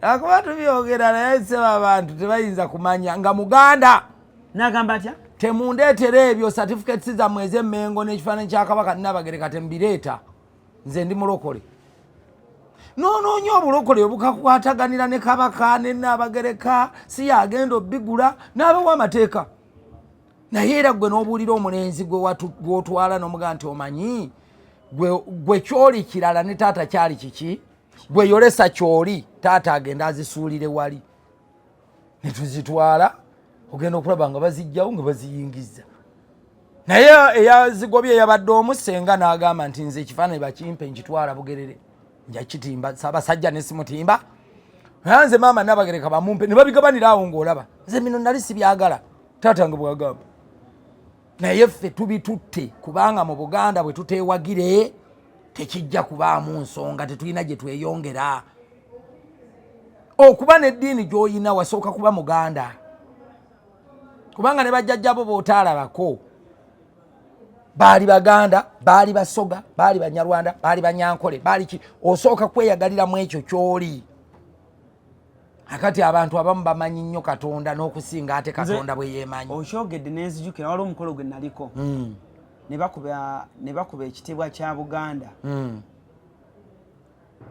[SPEAKER 1] Akuba tubyogera, naye seba abantu tebayinza kumanya nga muganda.
[SPEAKER 2] N'agamba atya?
[SPEAKER 1] "Temundeetera ebyo, certificates zammwe ez'Emmengo n'ekifaananyi kya Kabaka Nnabagereka, temubireeta. Nze ndi mulokole." Noonoonya obulokole obukakwataganira ne Kabaka ne Nnaabagereka, si yagenda obbigula n'abawa amateeka. Naye era gwe n'obuulira omulenzi gwe gw'otwala n'omugaa nti, "Omanyi gwe kyoli kirala ne taata kyali kiki? Gwe yolesa kyoli, taata agenda azisuulire wali." Ne tuzitwala, ogenda okulaba nga bazijjawo nga baziyingiza. Naye eyazigobye eyabadde omu senga n'agamba nti, "Nze ekifaananyi bakimpe, nkitwala Bugerere, nja kitimba Saabasajja ne simutimba. Naye nze maama Nabagereka bamumpe." Ne babigabanira awo. Ng'olaba nze bino nali sibyagala, taata nga bwagamba. Naye ffe tubitutte, kubanga mu Buganda bwe tuteewagire tekijja kubaamu nsonga, tetulina gye tweyongera. Okuba n'eddiini gy'oyina, wasooka kuba muganda, kubanga ne bajjajjabo b'otaalabako baali Baganda, baali Basoga, baali Banyarwanda, baali Banyankole, baali ki. Osooka kweyagaliramu ekyo ky'oli. Akati abantu abamu bamanyi nnyo Katonda n'okusinga ate Katonda bwe yeemanyi.
[SPEAKER 2] Okyogedde nenzijukira, waliwo omukolo gwe naliko, ne bakuba ekitiibwa kya Buganda.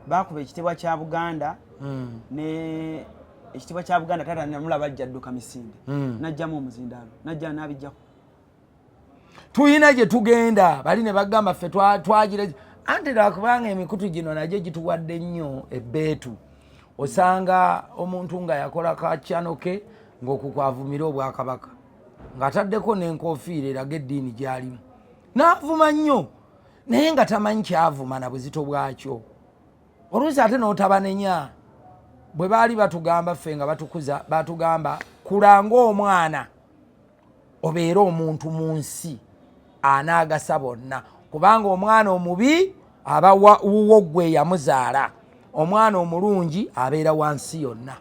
[SPEAKER 2] Bakuba ekitiibwa kya Buganda ne ekitiibwa kya Buganda. Taata namulaba ajja adduka misinde, najjamu omuzindaalo, najja n'abijjako.
[SPEAKER 1] Tuyina gye tugenda, bali ne bagamba ffe twagira. Anti lwakubanga emikutu gino nagyo gituwadde nnyo ebbeetu. Osanga omuntu nga yakola ka channel ke ng'okukwavumira obwakabaka, ng'ataddeko n'enkofiira eraga eddiini gy'alimu, n'avuma nnyo, naye nga tamanyi kyavuma na buzito bwakyo. Oluusi ate n'otabanenya. Bwe baali batugamba ffe nga batukuza, batugamba, "Kulanga omwana obeere omuntu mu nsi anaagasa bonna, kubanga omwana omubi aba wuwo gwe yamuzaala, omwana omulungi abeera wansi yonna."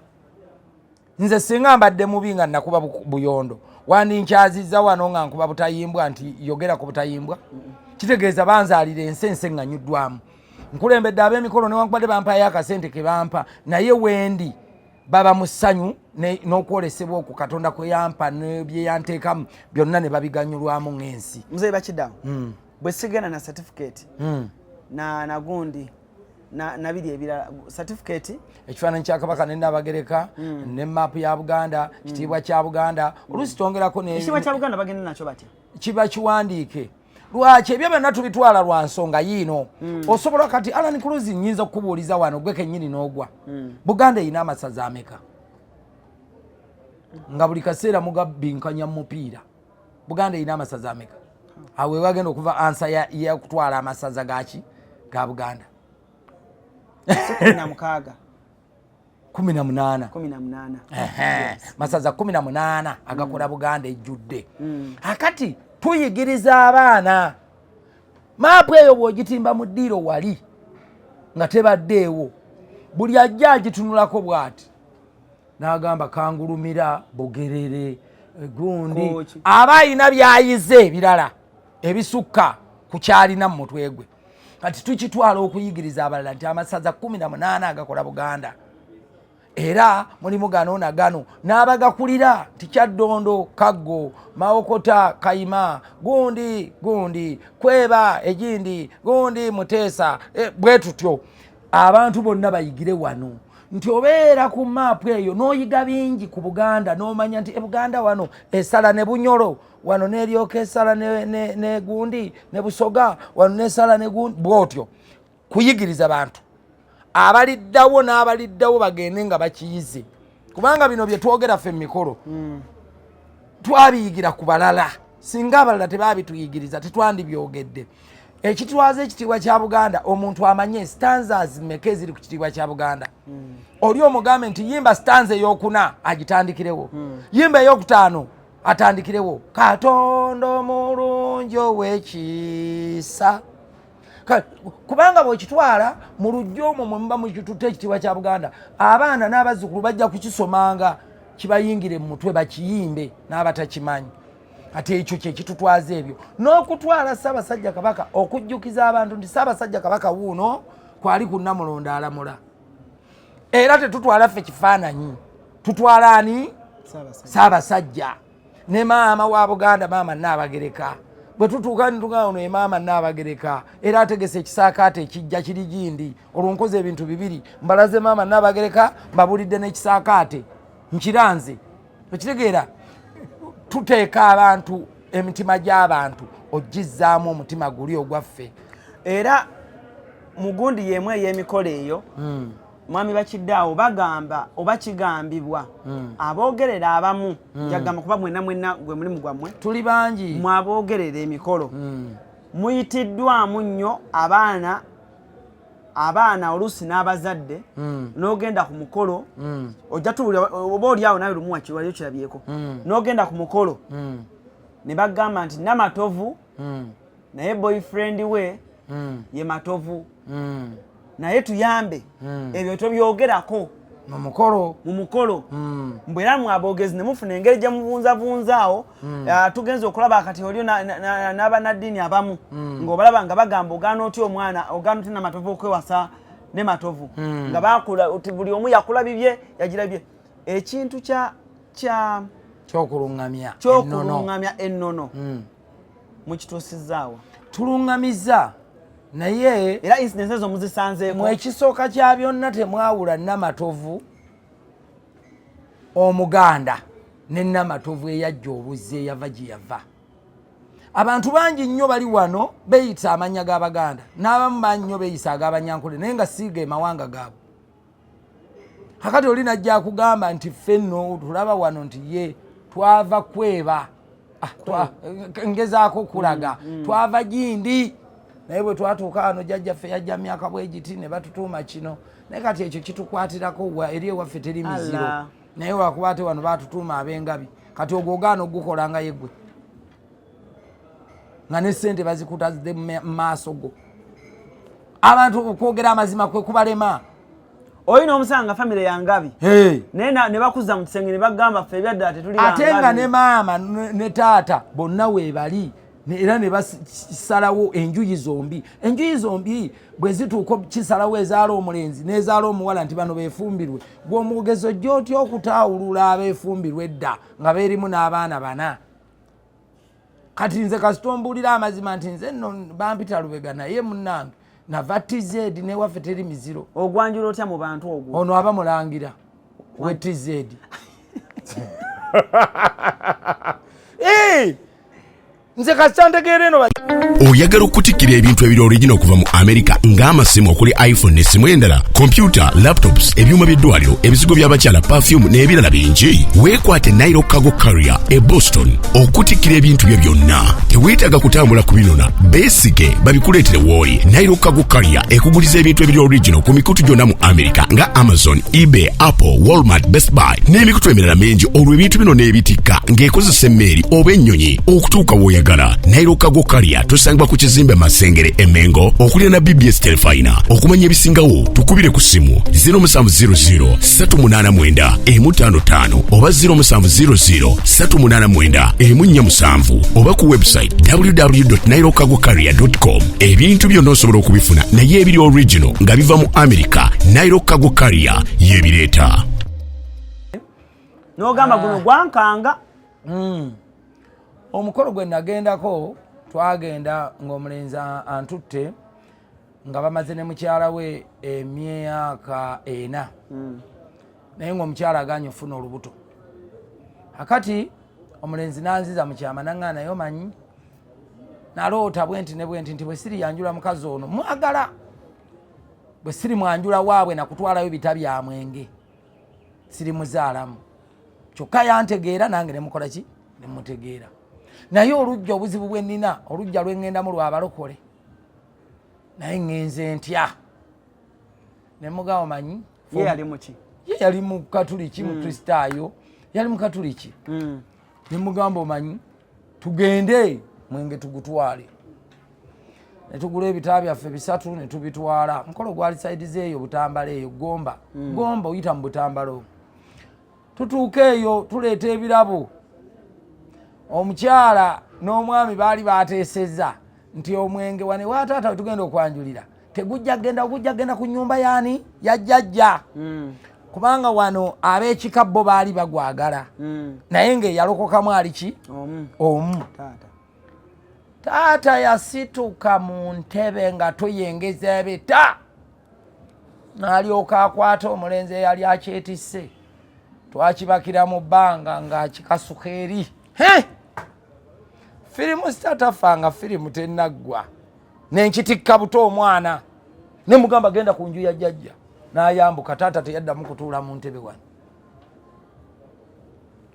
[SPEAKER 1] Nze singa mbadde mubi nga nakuba buyondo, wandinkyaziza wano nga nkuba butayimbwa nti yogera ku butayimbwa? Kitegeeza banzaalira ensi, ensi eŋŋanyuddwamu. Nkulembedde ab'emikolo, newankubadde bampayo akasente ke bampa, naye wendi baba mu ssanyu n'okwolesebwa okwo Katonda kwe yampa nebyeyanteekamu byonna ne babiganyulwamu ng'ensi.
[SPEAKER 2] Muzeyi Bakiddawo, bwe sigenda na certificate na nagundi nabiri ebirala, certificate,
[SPEAKER 1] ekifaananyi kya Kabaka ne Nnabagereka ne maapu ya Buganda, kitiibwa kya Buganda, oluusi twongerako
[SPEAKER 2] Ekitiibwa kya Buganda bagenda nakyo batya?
[SPEAKER 1] Kiba kiwandiike. Lwaki ebyo byonna tubitwala? Lwa nsonga yiino. Osobola kati, Alan Cruz, nyinza okukubuuliza wano gwe kennyini n'ogwa, Buganda erina amasaza ameka, nga buli kaseera mugabbinkanya mu mupiira? Buganda erina amasaza ameka? Awo wewagenda okuva answer yakutwala amasaza gaki ga Buganda.
[SPEAKER 2] Si 16?
[SPEAKER 1] 18.
[SPEAKER 2] 18.
[SPEAKER 1] Ehe, masaza 18 agakola Buganda ejjudde. Akati tuyigiriza abaana maapu eyo. Bw'ogitimba mu ddiiro wali nga tebaddeewo, buli ajja agitunulako bw'ati. N'agamba Kangulumira, Bugerere, gundi aba ayina byayize ebirala ebisukka ku kyalina mu mutwe gwe. Kati tukitwala okuyigiriza abalala nti amasaza 18 agakola Buganda, era mulimu gano na gano, n'abagakulira nti Kyaddondo, Kaggo, Mawokota, Kayima, gundi gundi, Kweba, egindi gundi, Muteesa. Bwe tutyo abantu bonna bayigire wano nti obeera ku maapu eyo n'oyiga bingi ku Buganda, n'omanya nti Buganda wano esala ne Bunyolo, wano neryoka esala ne gundi ne Busoga, wano nesala ne gundi. Bwotyo kuyigiriza bantu abaliddawo n'abaliddawo bagende nga bakiyize, kubanga bino bye twogera ffe emikolo twabiyigira ku balala. Singa abalala tebabituyigiriza, tetwandibyogedde. Ekitwaza ekitiibwa kya Buganda, omuntu amanye stanzas meka eziri ku kitiibwa kya Buganda. Oli omugambe nti yimba stanza eyokuna, agitandikirewo. Yimba eyokutaano, atandikirewo. Katonda omulungi ow'ekisa. Kubanga bwekitwala mu lujja omwo mwe muba mukitutte ekitiibwa kya Buganda, abaana n'abazzukulu bajja kukisomanga, kibayingire mu mutwe, bakiyimbe n'abatakimanyi. Kati ekyo kyekitutwaza ebyo n'okutwala Ssaabasajja Kabaka, okujjukiza abantu nti Ssaabasajja Kabaka wuuno kwali ku Namulondo alamula. Era tetutwala ffe kifaananyi, tutwala ani? Ssaabasajja ne maama wa Buganda, maama Nnaabagereka. Bwe tutuuka nitugaa ono ye maama Nnaabagereka, era ategese ekisaakaate ekijja kiri gindi. Olwo nkoze ebintu bibiri: mbalaze maama Nnaabagereka, mbabulidde n'ekisaakaate nkiranze. Okitegeera? Tuteeka abantu, emitima gy'abantu ogizzaamu omutima guli ogwaffe.
[SPEAKER 2] Era mugundi yemu ey'emikolo eyo, mwami Bakiddaawo, bagamba oba kigambibwa aboogerera abamu, njagamba kuba mwenna mwenna gwe mulimu gwammwe.
[SPEAKER 1] Tuli bangi.
[SPEAKER 2] Mwaboogerera emikolo muyitiddwamu nnyo abaana, abaana oluusi n'abazadde. N'ogenda ku mukolo, ojja tuwulira oba oli awo nawe lumu wakiwaliyo kirabyeko, n'ogenda ku mukolo ne bagamba nti Namatovu, naye boyfriend we ye Matovu, naye tuyambe, ebyo tobyogerako
[SPEAKER 1] mu mukolo.
[SPEAKER 2] Mu mukolo. Mbwe era mwe aboogezi ne mufuna engeri gye mubunzabunzaawo. Tugenza okulaba kati oliyo n'abannaddiini abamu ng'obalaba nga bagamba, ogaana otya omwana, ogaana otya Namatovu okwewasa ne Matovu, nga bakula oti buli omu yakula bibye, yagira bibye. Ekintu kya
[SPEAKER 1] kyokuluŋŋamya ennono.
[SPEAKER 2] Kyokuluŋŋamya ennono mukituusizaawa?
[SPEAKER 1] Tuluŋŋamiza, naye
[SPEAKER 2] era incidents ezo muzisanzeeko?
[SPEAKER 1] Mu ekisooka kya byonna, temwawula Namatovu Omuganda ne Namatovu eyajja obuzzi, eyava gye yava. Abantu bangi nnyo bali wano beeyita amannya g'Abaganda, n'abamu bangi nnyo beeyisa ag'Abanyankole, naye nga siiga emawanga gaabwe. Kakati oli najja akugamba nti ffe nno tulaba wano nti ye twava kweba. Ngezaako kulaga twava gindi, naye bwe twatuuka wano jjajjaffe yajja myaka bwe giti ne batutuuma kino. Naye kati ekyo kitukwatirako wa? Eri ewaffe teri miziro.
[SPEAKER 2] Allah.
[SPEAKER 1] Naye wakuba ate wano batutuuma ab'engabi. Kati ogwo ogaana ogukola nga yeggwe, nga ne sente bazikutazidde mu maaso go. Abantu okwogera amazima kwe kubalema.
[SPEAKER 2] Olina omusanga famire ya Ngabi,
[SPEAKER 1] Hey.
[SPEAKER 2] naye ne bakuza mu kisenge ne bagamba ffe ebyaddala tetuli
[SPEAKER 1] ate nga
[SPEAKER 2] Bangabi.
[SPEAKER 1] Ne maama ne taata bonna weebali, era ne basalawo enjuyi zombi. Enjuyi zombi bwe zituuka kisalawo, ezaala omulenzi n'ezaala omuwala nti bano beefumbirwe. Gwe omwogezi ojja otya okutaawulula abeefumbirwe edda nga beerimu n'abaana bana? Kati nze kasita ombuulira amazima nti nze nno bampita Lubega, naye munnange nava TZ, newaffe teri miziro.
[SPEAKER 2] Ogwanjula otya mu bantu ogwo?
[SPEAKER 1] Ono aba mulangira we TZ. Eh! Nze kasita ntegeera eno.
[SPEAKER 5] Oyagala okutikkira ebintu ebiri original okuva mu America, ng'amasimu okuli iPhone n'essimu endala, kompyuta, laptops, ebyuma by'eddwaliro, ebizigo by'abakyala, perfume n'ebirala bingi? Weekwate Nairo Cargo Carrier e Boston okutikkira ebintu byo byonna. Teweetaaga kutambula kubinona, beesige babikuleetere w'oli. Nairo Cargo Carrier ekuguliza ebintu ebiri original ku mikutu gyonna mu America nga Amazon, eBay, Apple, Walmart, Best Buy n'emikutu emirala mingi, olwo ebintu bino n'ebitikka ng'ekozesa emmeeri oba ennyonyi okutuuka w'oyagala. Nairo Cargo Carrier. Carrier tusangibwa ku kizimbe Masengere e Mengo okuliraana BBS Telefina. Okumanya ebisingawo tukubire ku ssimu 0700 389 155 oba 0700 389 147 oba ku website www.nilocargocarrier.com. Ebintu byonna osobola okubifuna naye ebiri original nga biva mu America, Nile Cargo Carrier yebireeta.
[SPEAKER 2] N'ogamba guno gwankanga.
[SPEAKER 1] Omukolo gwe nagendako, twagenda ng'omulenzi antutte nga bamaze ne mukyala we emyaka 4, naye ng'omukyala aganye ofuna olubuto. Akati omulenzi nanziza mukyama naŋŋaa, naye omanyi naloota bwe nti ne bwe nti nti bwe siriyanjula mukazi ono mwagala, bwe siri mwanjula waabwe nakutwalayo bita bya mwenge, sirimuzaalamu. Kyokka yantegeera, nange nemukola ki, nemutegeera. Naye olujja obuzibu bwe nnina, olujja lweŋŋendamu lwabalokole, naye ŋŋenze ntya? Nemugamba, omanyi
[SPEAKER 2] Ye yali muki?
[SPEAKER 1] Ye yali mu Katuliki, mu Kristaayo, yali mu Katuliki. Nemugamba, omanyi tugende mwenge tugutwale. Netugula ebitabo byaffe bisatu netubitwala. Mukolo gwali side zeeyo Butambala eyo, Gomba. Gomba oyita mu Butambala omwo. Tutuuka eyo, tuleeta ebirabo. Omukyala n'omwami baali bateesezza nti omwenge wane wa taata we tugenda okwanjulira tegujja genda, gujja genda ku nyumba yaani yajjajja, kubanga wano ab'ekika bo baali bagwagala, naye ng'eyalokokamu ali ki?
[SPEAKER 2] Omu.
[SPEAKER 1] Omu.
[SPEAKER 2] Taata.
[SPEAKER 1] Taata yasituka mu ntebe nga tuyengeza ebita, n'alyoka akwata omulenzi eyali akyetisse, twakibakira mu bbanga ng'akikasuka eri. He! Film star tafa nga firimu tenaggwa. Nenkitikka buto omwana, nemugamba, genda ku nju ya jjajja. N'ayambuka. Taata teyaddamu kutuula mu ntebe wano.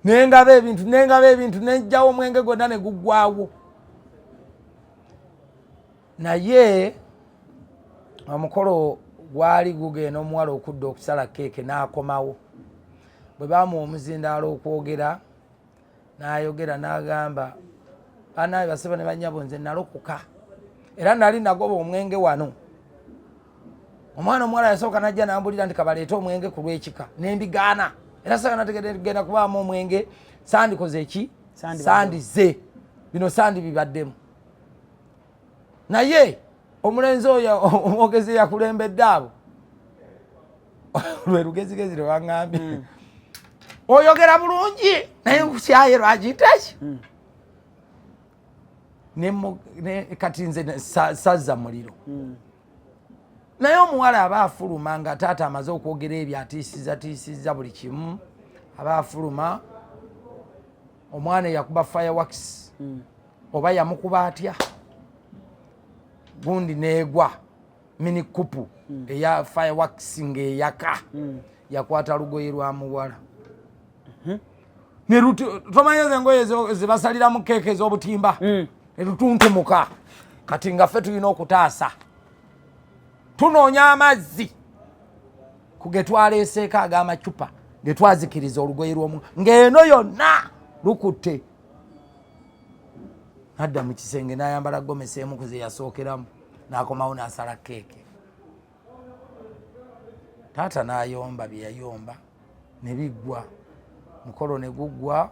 [SPEAKER 1] Nengaba ebintu, nengaba ebintu, nejjawo omwenge gwonna ne guggwawo. Naye omukolo gwali gugenda, omuwala okudda okusala keeke n'akomawo. Bwe bamuwa omuzindaalo okwogera, n'ayogera n'agamba, "Banaye basebo ne banyabo, nze nalokoka era nali nagoba omwenge wano. Omwana omuwala yasooka najja nambulira nti kabaleete omwenge ku lwekika, nembigaana, era saka nategenda kubaamu omwenge, sandikoze eki, sandize bino, sandi bibaddemu." Naye omulenzi oyo omwogezi yakulembedde abo lwe lugezigezi lwe baŋŋambye, "Oyogera bulungi, naye nkukyaye." Lwakitaki? Kati nze sazza muliro. Naye omuwala aba afuluma nga taata amaze okwogera ebyo, atiisiza tiisiza buli kimu, aba afuluma, omwana eyakuba fireworks oba yamukuba atya gundi, neegwa mini kupu eya fireworks ng'eyaka, yakwata lugoye lwa muwala. Tomanya engoye zebasaliramu keeke ez'obutimba, nelutuntumuka. Kati nga ffe tulina okutaasa, tunoonya amazzi ku ge twaleeseeko ag'amacupa ge twazikiriza olugoye lw'omu ng'eno yonna lukutte. Nadda mu kisenge n'ayambala gomesi emu ku ze yasookeramu, n'akomawo n'asala keeke. Taata n'ayomba bye yayomba ne biggwa, mukolo ne guggwa.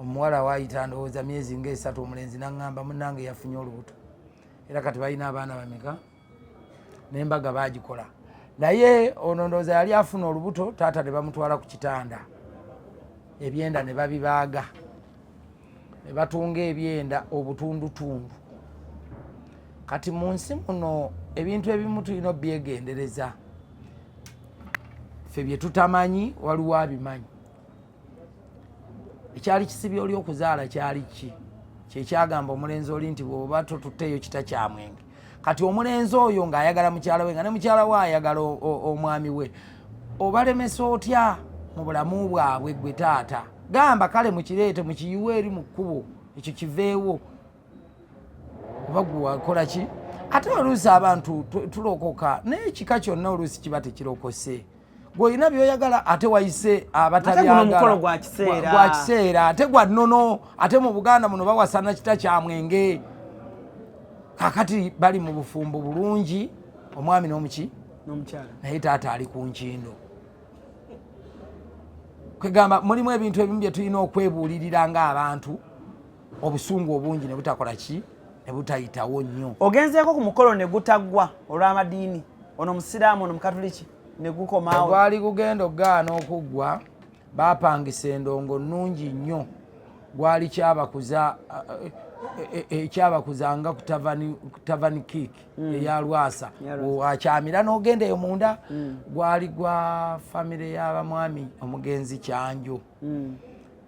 [SPEAKER 1] Omuwala waayita ndowooza myezi nga 3, omulenzi n'aŋŋamba, "Munnange, yafunye olubuto." Era kati balina abaana bameka, n'embaga baagikola. Naye ono ndowooza yali afuna olubuto, taata ne bamutwala ku kitanda, ebyenda ne babibaaga, ne batunga ebyenda obutundutundu. Kati mu nsi muno ebintu ebimu tulina obyegendereza. Ffe bye tutamanyi, waliwo abimanyi. Ekyali kisibye oli okuzaala kyali ki? Kyekyagamba omulenzi oli nti bwoba totutteeyo kita kya mwenge. Kati omulenzi oyo ng'ayagala mukyala we, nga ne mukyala we ayagala omwami we, obalemesa otya mu bulamu bwabwe? Gwe taata gamba, kale mukireete mukiyiwe eri mu kkubo, ekyo kiveewo. Oba gwe wakola ki? Ate oluusi abantu tulokoka, naye ekika kyonna oluusi kiba tekirokose. Gweolina byoyagala, ate wayise
[SPEAKER 2] Ate guno mukolo gwa kiseera.
[SPEAKER 1] Gwa kiseera, ate gwa nnono. Ate mu Buganda muno bawasana kita kya mwenge. Kakati bali mu bufumbo bulungi, omwami n'omuki,
[SPEAKER 2] n'omukyala.
[SPEAKER 1] Naye taata ali ku nkindo. Kwegamba mulimu ebintu ebimu bye tulina okwebuulirira ng'abantu, obusungu obungi ne butakola ki, ne butayitawo nnyo.
[SPEAKER 2] Ogenzeeko ku mukolo ne gutaggwa olw'amadiini, ono musiraamu, ono mukatuliki, ne gukomaawo?
[SPEAKER 1] Gwali gugenda okugaana okuggwa, bapangisa endongo nnungi nnyo. Gwali kyabakuza, ekyabakuzanga ku Tavern Kick eya Lwasa.
[SPEAKER 2] Eya Lwasa.
[SPEAKER 1] Akyamira n'ogenda eyo munda. Gwali gwa famire y'abamwami omugenzi Kyanjo.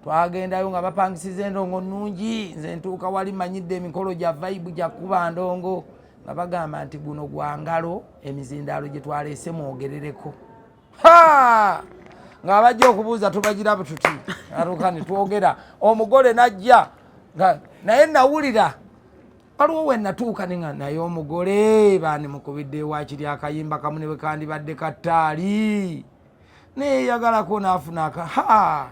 [SPEAKER 1] Twagendayo nga bapangisiza endongo nnungi. Nze ntuuka wali manyidde emikolo gya vibe, gya kuba ndongo, nga bagamba nti guno gwa ngalo, emizindaalo gye twaleese mwogerereko. Ha! Ng'abajja okubuuza tubagira bututi, atuuka ne twogera, omugole najja naye nawulira waliwo we natuuka nenga naye omugole bandimukubidde wakiri akayimba kamu ne bwe kandibadde kattaali, neyeyagalako n'afuna aka ha.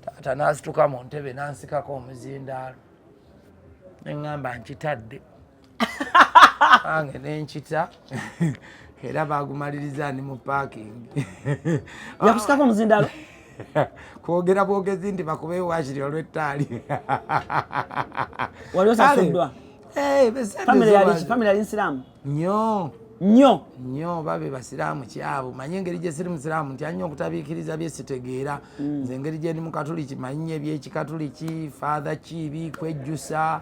[SPEAKER 1] Taata n'asituka mu ntebe n'ansikako omuzindaalo, neŋŋamba nkitadde ange nenkita, era bagumaliriza ndi mu parking.
[SPEAKER 2] Yakusikako omuzindaalo?
[SPEAKER 1] Kwogera bwogezi nti bakubeyo wakiri olw'ettaali.
[SPEAKER 2] Wali osasuddwa?
[SPEAKER 1] Besente.
[SPEAKER 2] Famire
[SPEAKER 1] zo
[SPEAKER 2] yali famire yali nsiraamu?
[SPEAKER 1] Nnyo.
[SPEAKER 2] Nnyo?
[SPEAKER 1] Nnyo, babe basiraamu kyabo. Manye engeri gye siri musiraamu nti nnyo okutabiikiriza bye sitegeera. Nze engeri gye ndi mukatuliki, manyi nnyo ebyekikatuliki, Father kiibi kwejjusa,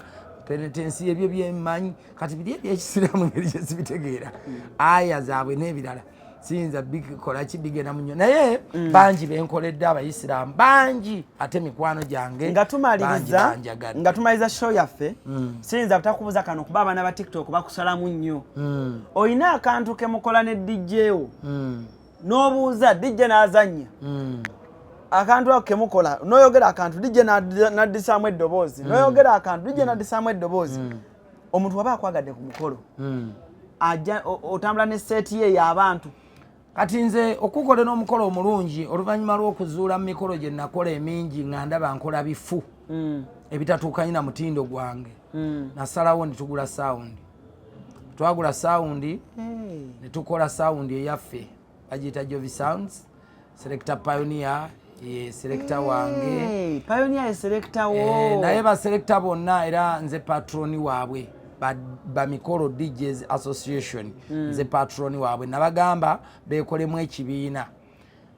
[SPEAKER 1] penitensi, ebyo byemmanyi. Kati biri ebyekisiraamu engeri gye sibitegeera, aya zaabwe n'ebirala, siyinza bikola ki, bigenda mu nnyo. Naye bangi benkoledde, abayisiraamu bangi, ate mikwano gyange
[SPEAKER 2] Nga
[SPEAKER 1] bangi
[SPEAKER 2] tumaliriza,
[SPEAKER 1] banjagadde.
[SPEAKER 2] nga tumaliriza show yaffe, siyinza butakubuuza kano, kuba abaana ba TikTok bakusalamu nnyo. Olina akantu ke mukola ne DJ wo, n'obuuza DJ n'azannya akantu ako kemukola, n'oyogera akantu, DJ n'addisaamu eddoboozi, n'oyogera akantu, DJ n'addisaamu eddoboozi. Omuntu waba akwagadde ku mukolo, ajja otambula ne set ye y'abantu?
[SPEAKER 1] Kati nze okukolera omukolo omulungi, oluvannyuma lw'okuzuula mu mikolo gye nakola emingi nga ndaba nkola bifu ebitatuukanye na mutindo gwange, nasalawo ne tugula sound. Twagula sound ne tukola sound eyaffe, bagiyita Jovi Sounds. Selector Pioneer ye selector wange.
[SPEAKER 2] Hey, Pioneer ye selector wo?
[SPEAKER 1] Eh, naye baselector bonna era nze patroni waabwe. Bamikolo DJs Association, nze patroni waabwe. Nabagamba bekolemu ekibiina,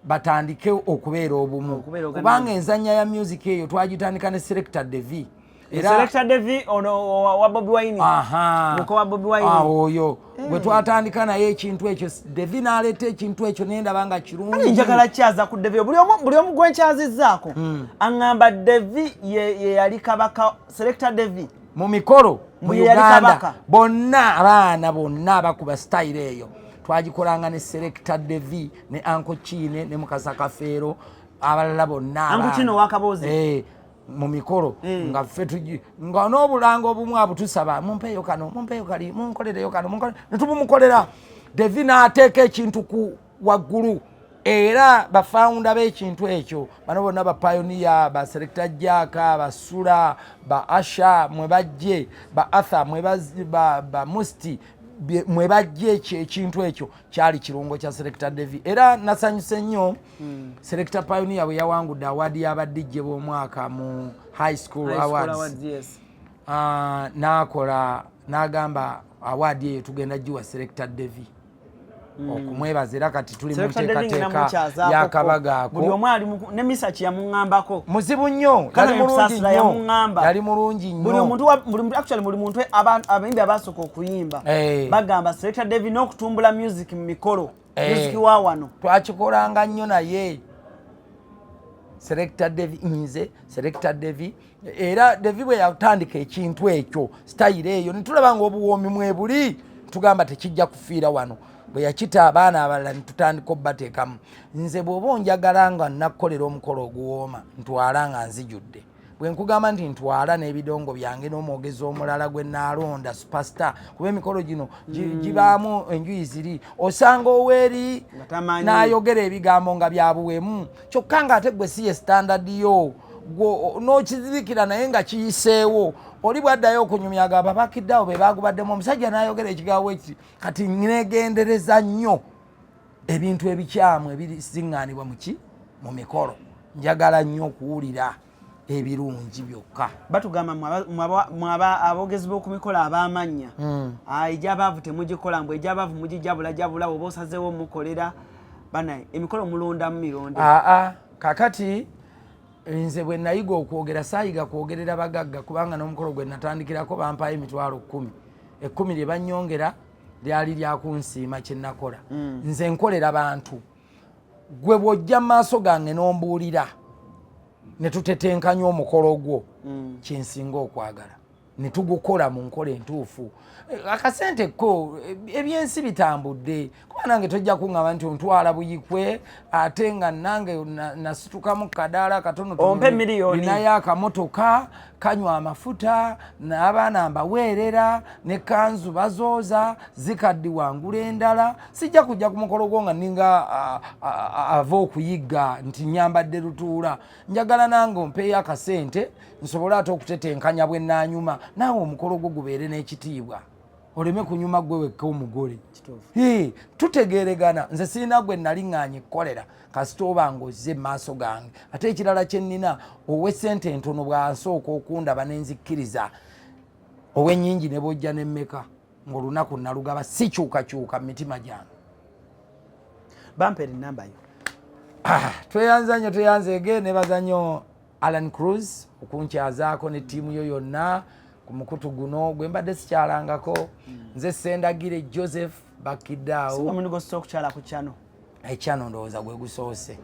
[SPEAKER 1] batandike okubeera obumu,
[SPEAKER 2] Okubeera organized.
[SPEAKER 1] Kubanga enzanya ya music eyo twagitandika ne Selector Devi.
[SPEAKER 2] Selector Devi ono wa Bobi Wine?
[SPEAKER 1] Aha.
[SPEAKER 2] Muko wa Bobi Wine.
[SPEAKER 1] Ah, oyo gwe twatandika naye ekintu ekyo. Devi n'aleeta ekintu ekyo nendaba nga kirungi.
[SPEAKER 2] Kale njagala kyaza ku Devi. Buli omu gwe nkyazizzaako aŋŋamba Devi ye yali kabaka, Selector Devi.
[SPEAKER 1] Mu mikolo mu
[SPEAKER 2] Ye yali
[SPEAKER 1] Uganda
[SPEAKER 2] kabaka.
[SPEAKER 1] bonna, abaana bonna abakuba sitayiro eyo twagikolanga ne Selector Devi ne Anko Kiine ne Mukasa Kafeero, abalala bonna
[SPEAKER 2] Uncle
[SPEAKER 1] abaana.
[SPEAKER 2] Kiine ow'akaboozi?
[SPEAKER 1] Eh, mu mikolo nga ffe nga n'obulango obumu abutusaba, mumpeeyo kano, mumpeeyo kali, munkolereyo kano, ne tubumukolera. Devi n'ateeka ekintu ku waggulu, era bafawunda b'ekintu ekyo bano bonna, bapioneer, baselector Jaka, basula, ba Asha mwe bajje, ba Arthur mwe ba Musti mwe bajje. Ekyo ekintu ekyo kyali kirungo kya Selector Devi. Era nasanyuse nnyo Selector Pioneer bwe yawangudde award y'aba DJ b'omwaka mu High School
[SPEAKER 2] High School
[SPEAKER 1] Awards.
[SPEAKER 2] Awards, yes.
[SPEAKER 1] Ah, n'akola n'agamba award eyo tugenda giwa Selector Devi okumwebaza. Era kati tuli mu
[SPEAKER 2] Selector Devi
[SPEAKER 1] nteekateeka
[SPEAKER 2] namukyazaako.
[SPEAKER 1] y'akabaga ako.
[SPEAKER 2] Buli omu ali ne Misaki yamuŋŋambako.
[SPEAKER 1] Muzibu nnyo.
[SPEAKER 2] Kale
[SPEAKER 1] Yali mulungi
[SPEAKER 2] Nkusasira
[SPEAKER 1] nnyo.
[SPEAKER 2] yamuŋŋamba.
[SPEAKER 1] Yali mulungi
[SPEAKER 2] Buli
[SPEAKER 1] nnyo.
[SPEAKER 2] omuntu actually buli muntu abayimbi abasooka okuyimba bagamba Selector Devi n'okutumbula music mu mikolo, music wa wano.
[SPEAKER 1] Twakikolanga nnyo naye Selector Devi, nze Selector Devi, era Devi bwe yatandika ekintu ekyo, sitayiro eyo, netulaba nga obuwoomi mwebuli, tugamba tekijja kufiira wano. Bwe yakita abaana abalala netutandika obbateekamu. Nze bw'oba onjagala nga nakkolera omukolo oguwooma, ntwala nga nzijudde. Bwe nkugamba nti ntwala n'ebidongo byange n'omwogezi omulala gwe naalonda, superstar, kuba emikolo gino gibaamu enjuyi ziri, osanga oweeri
[SPEAKER 2] Nga tamanyi.
[SPEAKER 1] n'ayogera ebigambo nga bya buwemu, kyokka ng'ate gwe si ye standard yo. N'okizibikira naye nga kiyiseewo. Oli bwaddayo okunyumya agamba bakiddeawo be bagubaddemu, omusajja n'ayogera ekigambo eki. Kati negendereza nnyo ebintu ebikyamu ebisiŋŋaanibwa muki mu mikolo. Njagala nnyo okuwulira ebirungi byokka.
[SPEAKER 2] Batugamba mwaba aboogezi b'oku mikolo ab'amannya, egyabaavu temugikola, mbu egyabaavu mugijabulajabula. Oba osazeewo mukolera banaye emikolo, mulondamu mironde?
[SPEAKER 1] Aa, kakati nze bwe nayiga okwogera, saayiga kwogerera bagagga, kubanga n'omukolo gwe natandikirako bampayo 100,000. 10 lye bannyongera lyali lyakunsiima kye nakola. Nze nkolera bantu. Gwe bw'ojja mu maaso gange n'ombuulira ne tutetenkanya omukolo gwo, kyensinga okwagala ne tugukola mu nkola entuufu. Akasente ko ebyensi bitambudde, kuba nange tojja kuŋŋamba nti ontwala Buyikwe ate nga nange nasitukamu kadaala katono.
[SPEAKER 2] Ompe miliyoni.
[SPEAKER 1] Ninayo akamotoka kanywa amafuta n'abaana mbaweerera, ne kanzu bazooza zikaddiwa, ngula endala. Sijja kujja ku mukolo gwo nga ninga ava okuyigga nti nyambadde lutuula. Njagala nange ompeeyo akasente nsobole ate okutetenkanya bwe naanyuma naawe, omukolo gwo gubeere n'ekitiibwa, oleme kunyuma gwe wekka omugole. Hee, tutegeeregana. Nze sirina gwe nali ŋŋaanye kukolera, kasita oba ng'ozze mu maaso gange. Ate ekirala kye nnina, ow'essente entono bw'asooka okundaba ne nzikkiriza, ow'ennyingi ne bw'ojja nemmeka ng'olunaku nalugaba, sikyukakyuka mu mitima gyange.
[SPEAKER 2] Bampera enamba yo.
[SPEAKER 1] Ah, tweyanza nnyo, tweyanzeege. Nebaza nnyo Alan Cruz okunkyazaako ne ttiimu yo yonna ku mukutu guno gwe mbadde sikyalangako. Nze Sendagire Joseph Bakiddaawo.
[SPEAKER 2] Omundi gwosobola okukyala ku kyano.
[SPEAKER 1] Ekyano ndowooza gwe gusoose.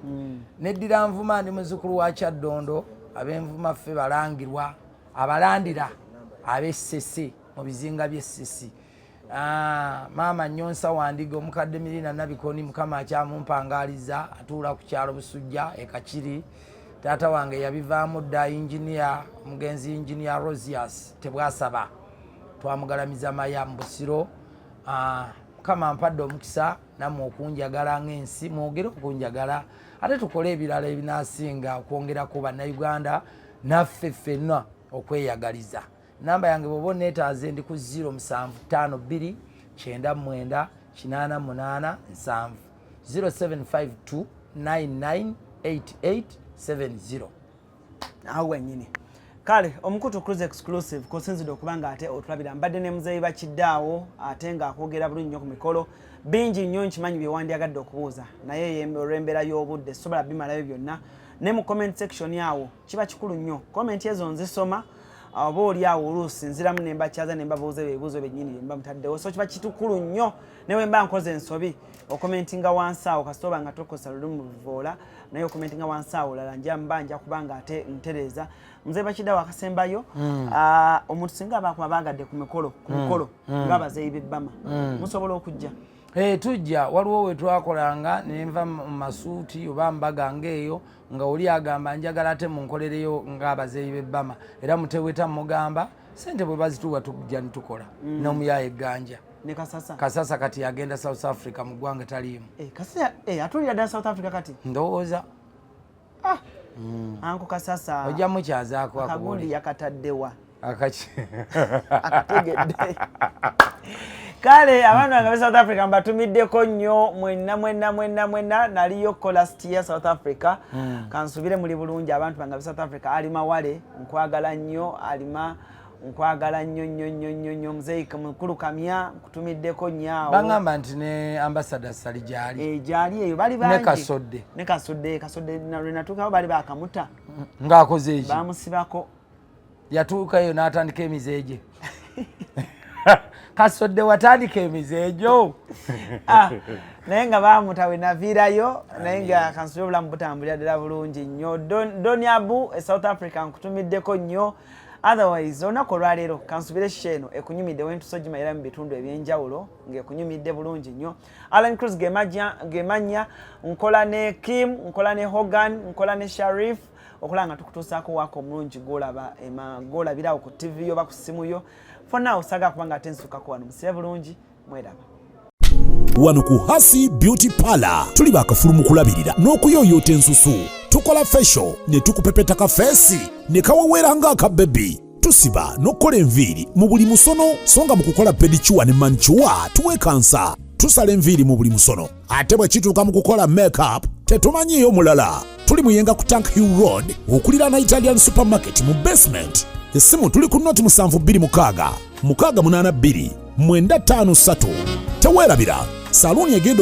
[SPEAKER 1] Neddira Nvuma, ndi muzzukulu wa Kyaddondo. Ab'envuma ffe balangirwa, abalandira ab'Essese mu bizinga by'Essisi. Ah, maama Nyonsa Wandiga, omukadde Mirina Nabikoni, Mukama akyamumpangaaliza, atuula ku kyalo Busujja ekakiri. Taata wange yabivaamu dda, injiniya omugenzi Injiniya Rosius Tebwasaba, twamugalamiza Maya mu Busiro. Ah, Mukama mpadde omukisa nammwe okunjagala ng'ensi, mwogere okunjagala, ate tukole ebirala ebinasinga okwongerako Bannayuganda naffe ffenna okweyagaliza. Namba yange bw'oba oneetaaze, ndi ku 0752 99 88 70, 0752 998870.
[SPEAKER 2] Awo wennyini. Kale omukutu Cruise Exclusive kusinzidde okuba nga ate otulabira. Mbadde ne muzeeyi Bakiddaawo, ate ng'akwogera bulungi nnyo ku mikolo. Bingi nnyo nkimanyi bye wandyagadde okubuuza, naye olw'embeera y'obudde sobola bimalayo byonna. Ne mu comment section awo kiba kikulu nnyo, comment ezo nzisoma, oba oli awo oluusi nziramu ne mbakyaza ne mbabuuza ebyo ebibuuzo byennyini bye mba mutaddewo. So kiba kitukulu nnyo ne bwe mba nkoze ensobi, okomentinga wansi awo, kasita oba nga tokozesa lulimi luvoola, naye okomentinga wansi awo olala nja mba nja kuba nga ate ntereeza. Muzeeyi Bakiddawo, akasembayo, omuntu singa abakuba baagadde ku mikolo ng'abazeeyi b'ebbama, musobola okujja?
[SPEAKER 1] Eh, tujja. Waliwo we twakolanga nenva mu masuuti oba mbaga ngaeyo, nga oli agamba njagala ate munkolereyo ng'abazeeyi b'ebbama, era muteweta mugamba sente bwe bazituwa tujja nitukola n'omuyaaya egganja.
[SPEAKER 2] Ne Kasasa.
[SPEAKER 1] Kasasa kati agenda South Africa, mu ggwanga taliimu.
[SPEAKER 2] Eh, Kasasa, atulira ddala South Africa kati.
[SPEAKER 1] Ndowooza.
[SPEAKER 2] Anko Kasasa.
[SPEAKER 1] Ojja mukyazaako.
[SPEAKER 2] Akagundi.
[SPEAKER 1] Akubuli
[SPEAKER 2] yakataddewa?
[SPEAKER 1] Akaki?
[SPEAKER 2] Akategedde. Kale abaana bange abe South Africa mbatumiddeko nnyo mwenna mwenna mwenna mwenna. Naliyo ko last year South Africa. Kansubire muli bulungi, abantu bange abe South Africa. Alima wale, nkwagala nnyo. Alima, nkwagala nnyo nnyo nnyo nnyo nnyo. Muzeeyi mukulu Kamya, nkutumiddeko nnyo awo.
[SPEAKER 1] Baŋŋamba nti ne Ambassador Sali gyali.
[SPEAKER 2] Eh, gyali eyo, bali
[SPEAKER 1] Ne
[SPEAKER 2] bangi.
[SPEAKER 1] Kasodde.
[SPEAKER 2] Ne Kasodde. Kasodde lwe natuukawo bali bakamuta.
[SPEAKER 1] Ng'akoze eki?
[SPEAKER 2] Bamusibako.
[SPEAKER 1] Yatuukayo n'atandika emize gye. Kasodde watandika emize egyo.
[SPEAKER 2] Ah, naye nga bamuta we naviirayo, naye nga kansubire obulamu butambulira ddala bulungi nnyo. Doniabu e South Africa, nkutumiddeko nnyo. Otherwise olunaku olwaleero kansubire show eno ekunyumidde, wentusa ogimayira mu bitundu ebyenjawulo ng'ekunyumidde bulungi nnyo. Alan Cruz gemanya, nkola ne Kim, nkola ne Hogan, nkola ne Sharif okulaba nga tukutuusaako waaka omulungi gwolaba gwolabirawo ku TV yo oba ku ssimu yo. For now saagala kubanga ate nsukako wano. Musibe bulungi, mweraba.
[SPEAKER 4] Wano ku Hasi Beauty Parlor tuli bakafulu mu kulabirira n'okuyooyoota ensusu. Tukola facial ne tukupepeta ka face ne kaweweera ng'akabebi. Tusiba n'okukola enviiri mu buli musono, so nga mu kukola pedicure ne manicure tuwekansa. Tusala enviiri mu buli musono, ate bwe kituuka mu kukola makeup tetumanyiiyo mulala. Tuli Muyenga ku Tank Hill Road, okuliraana Italian Supermarket mu basement. Essimu tuli ku 0726 682 953. Teweerabira saluuni egenda.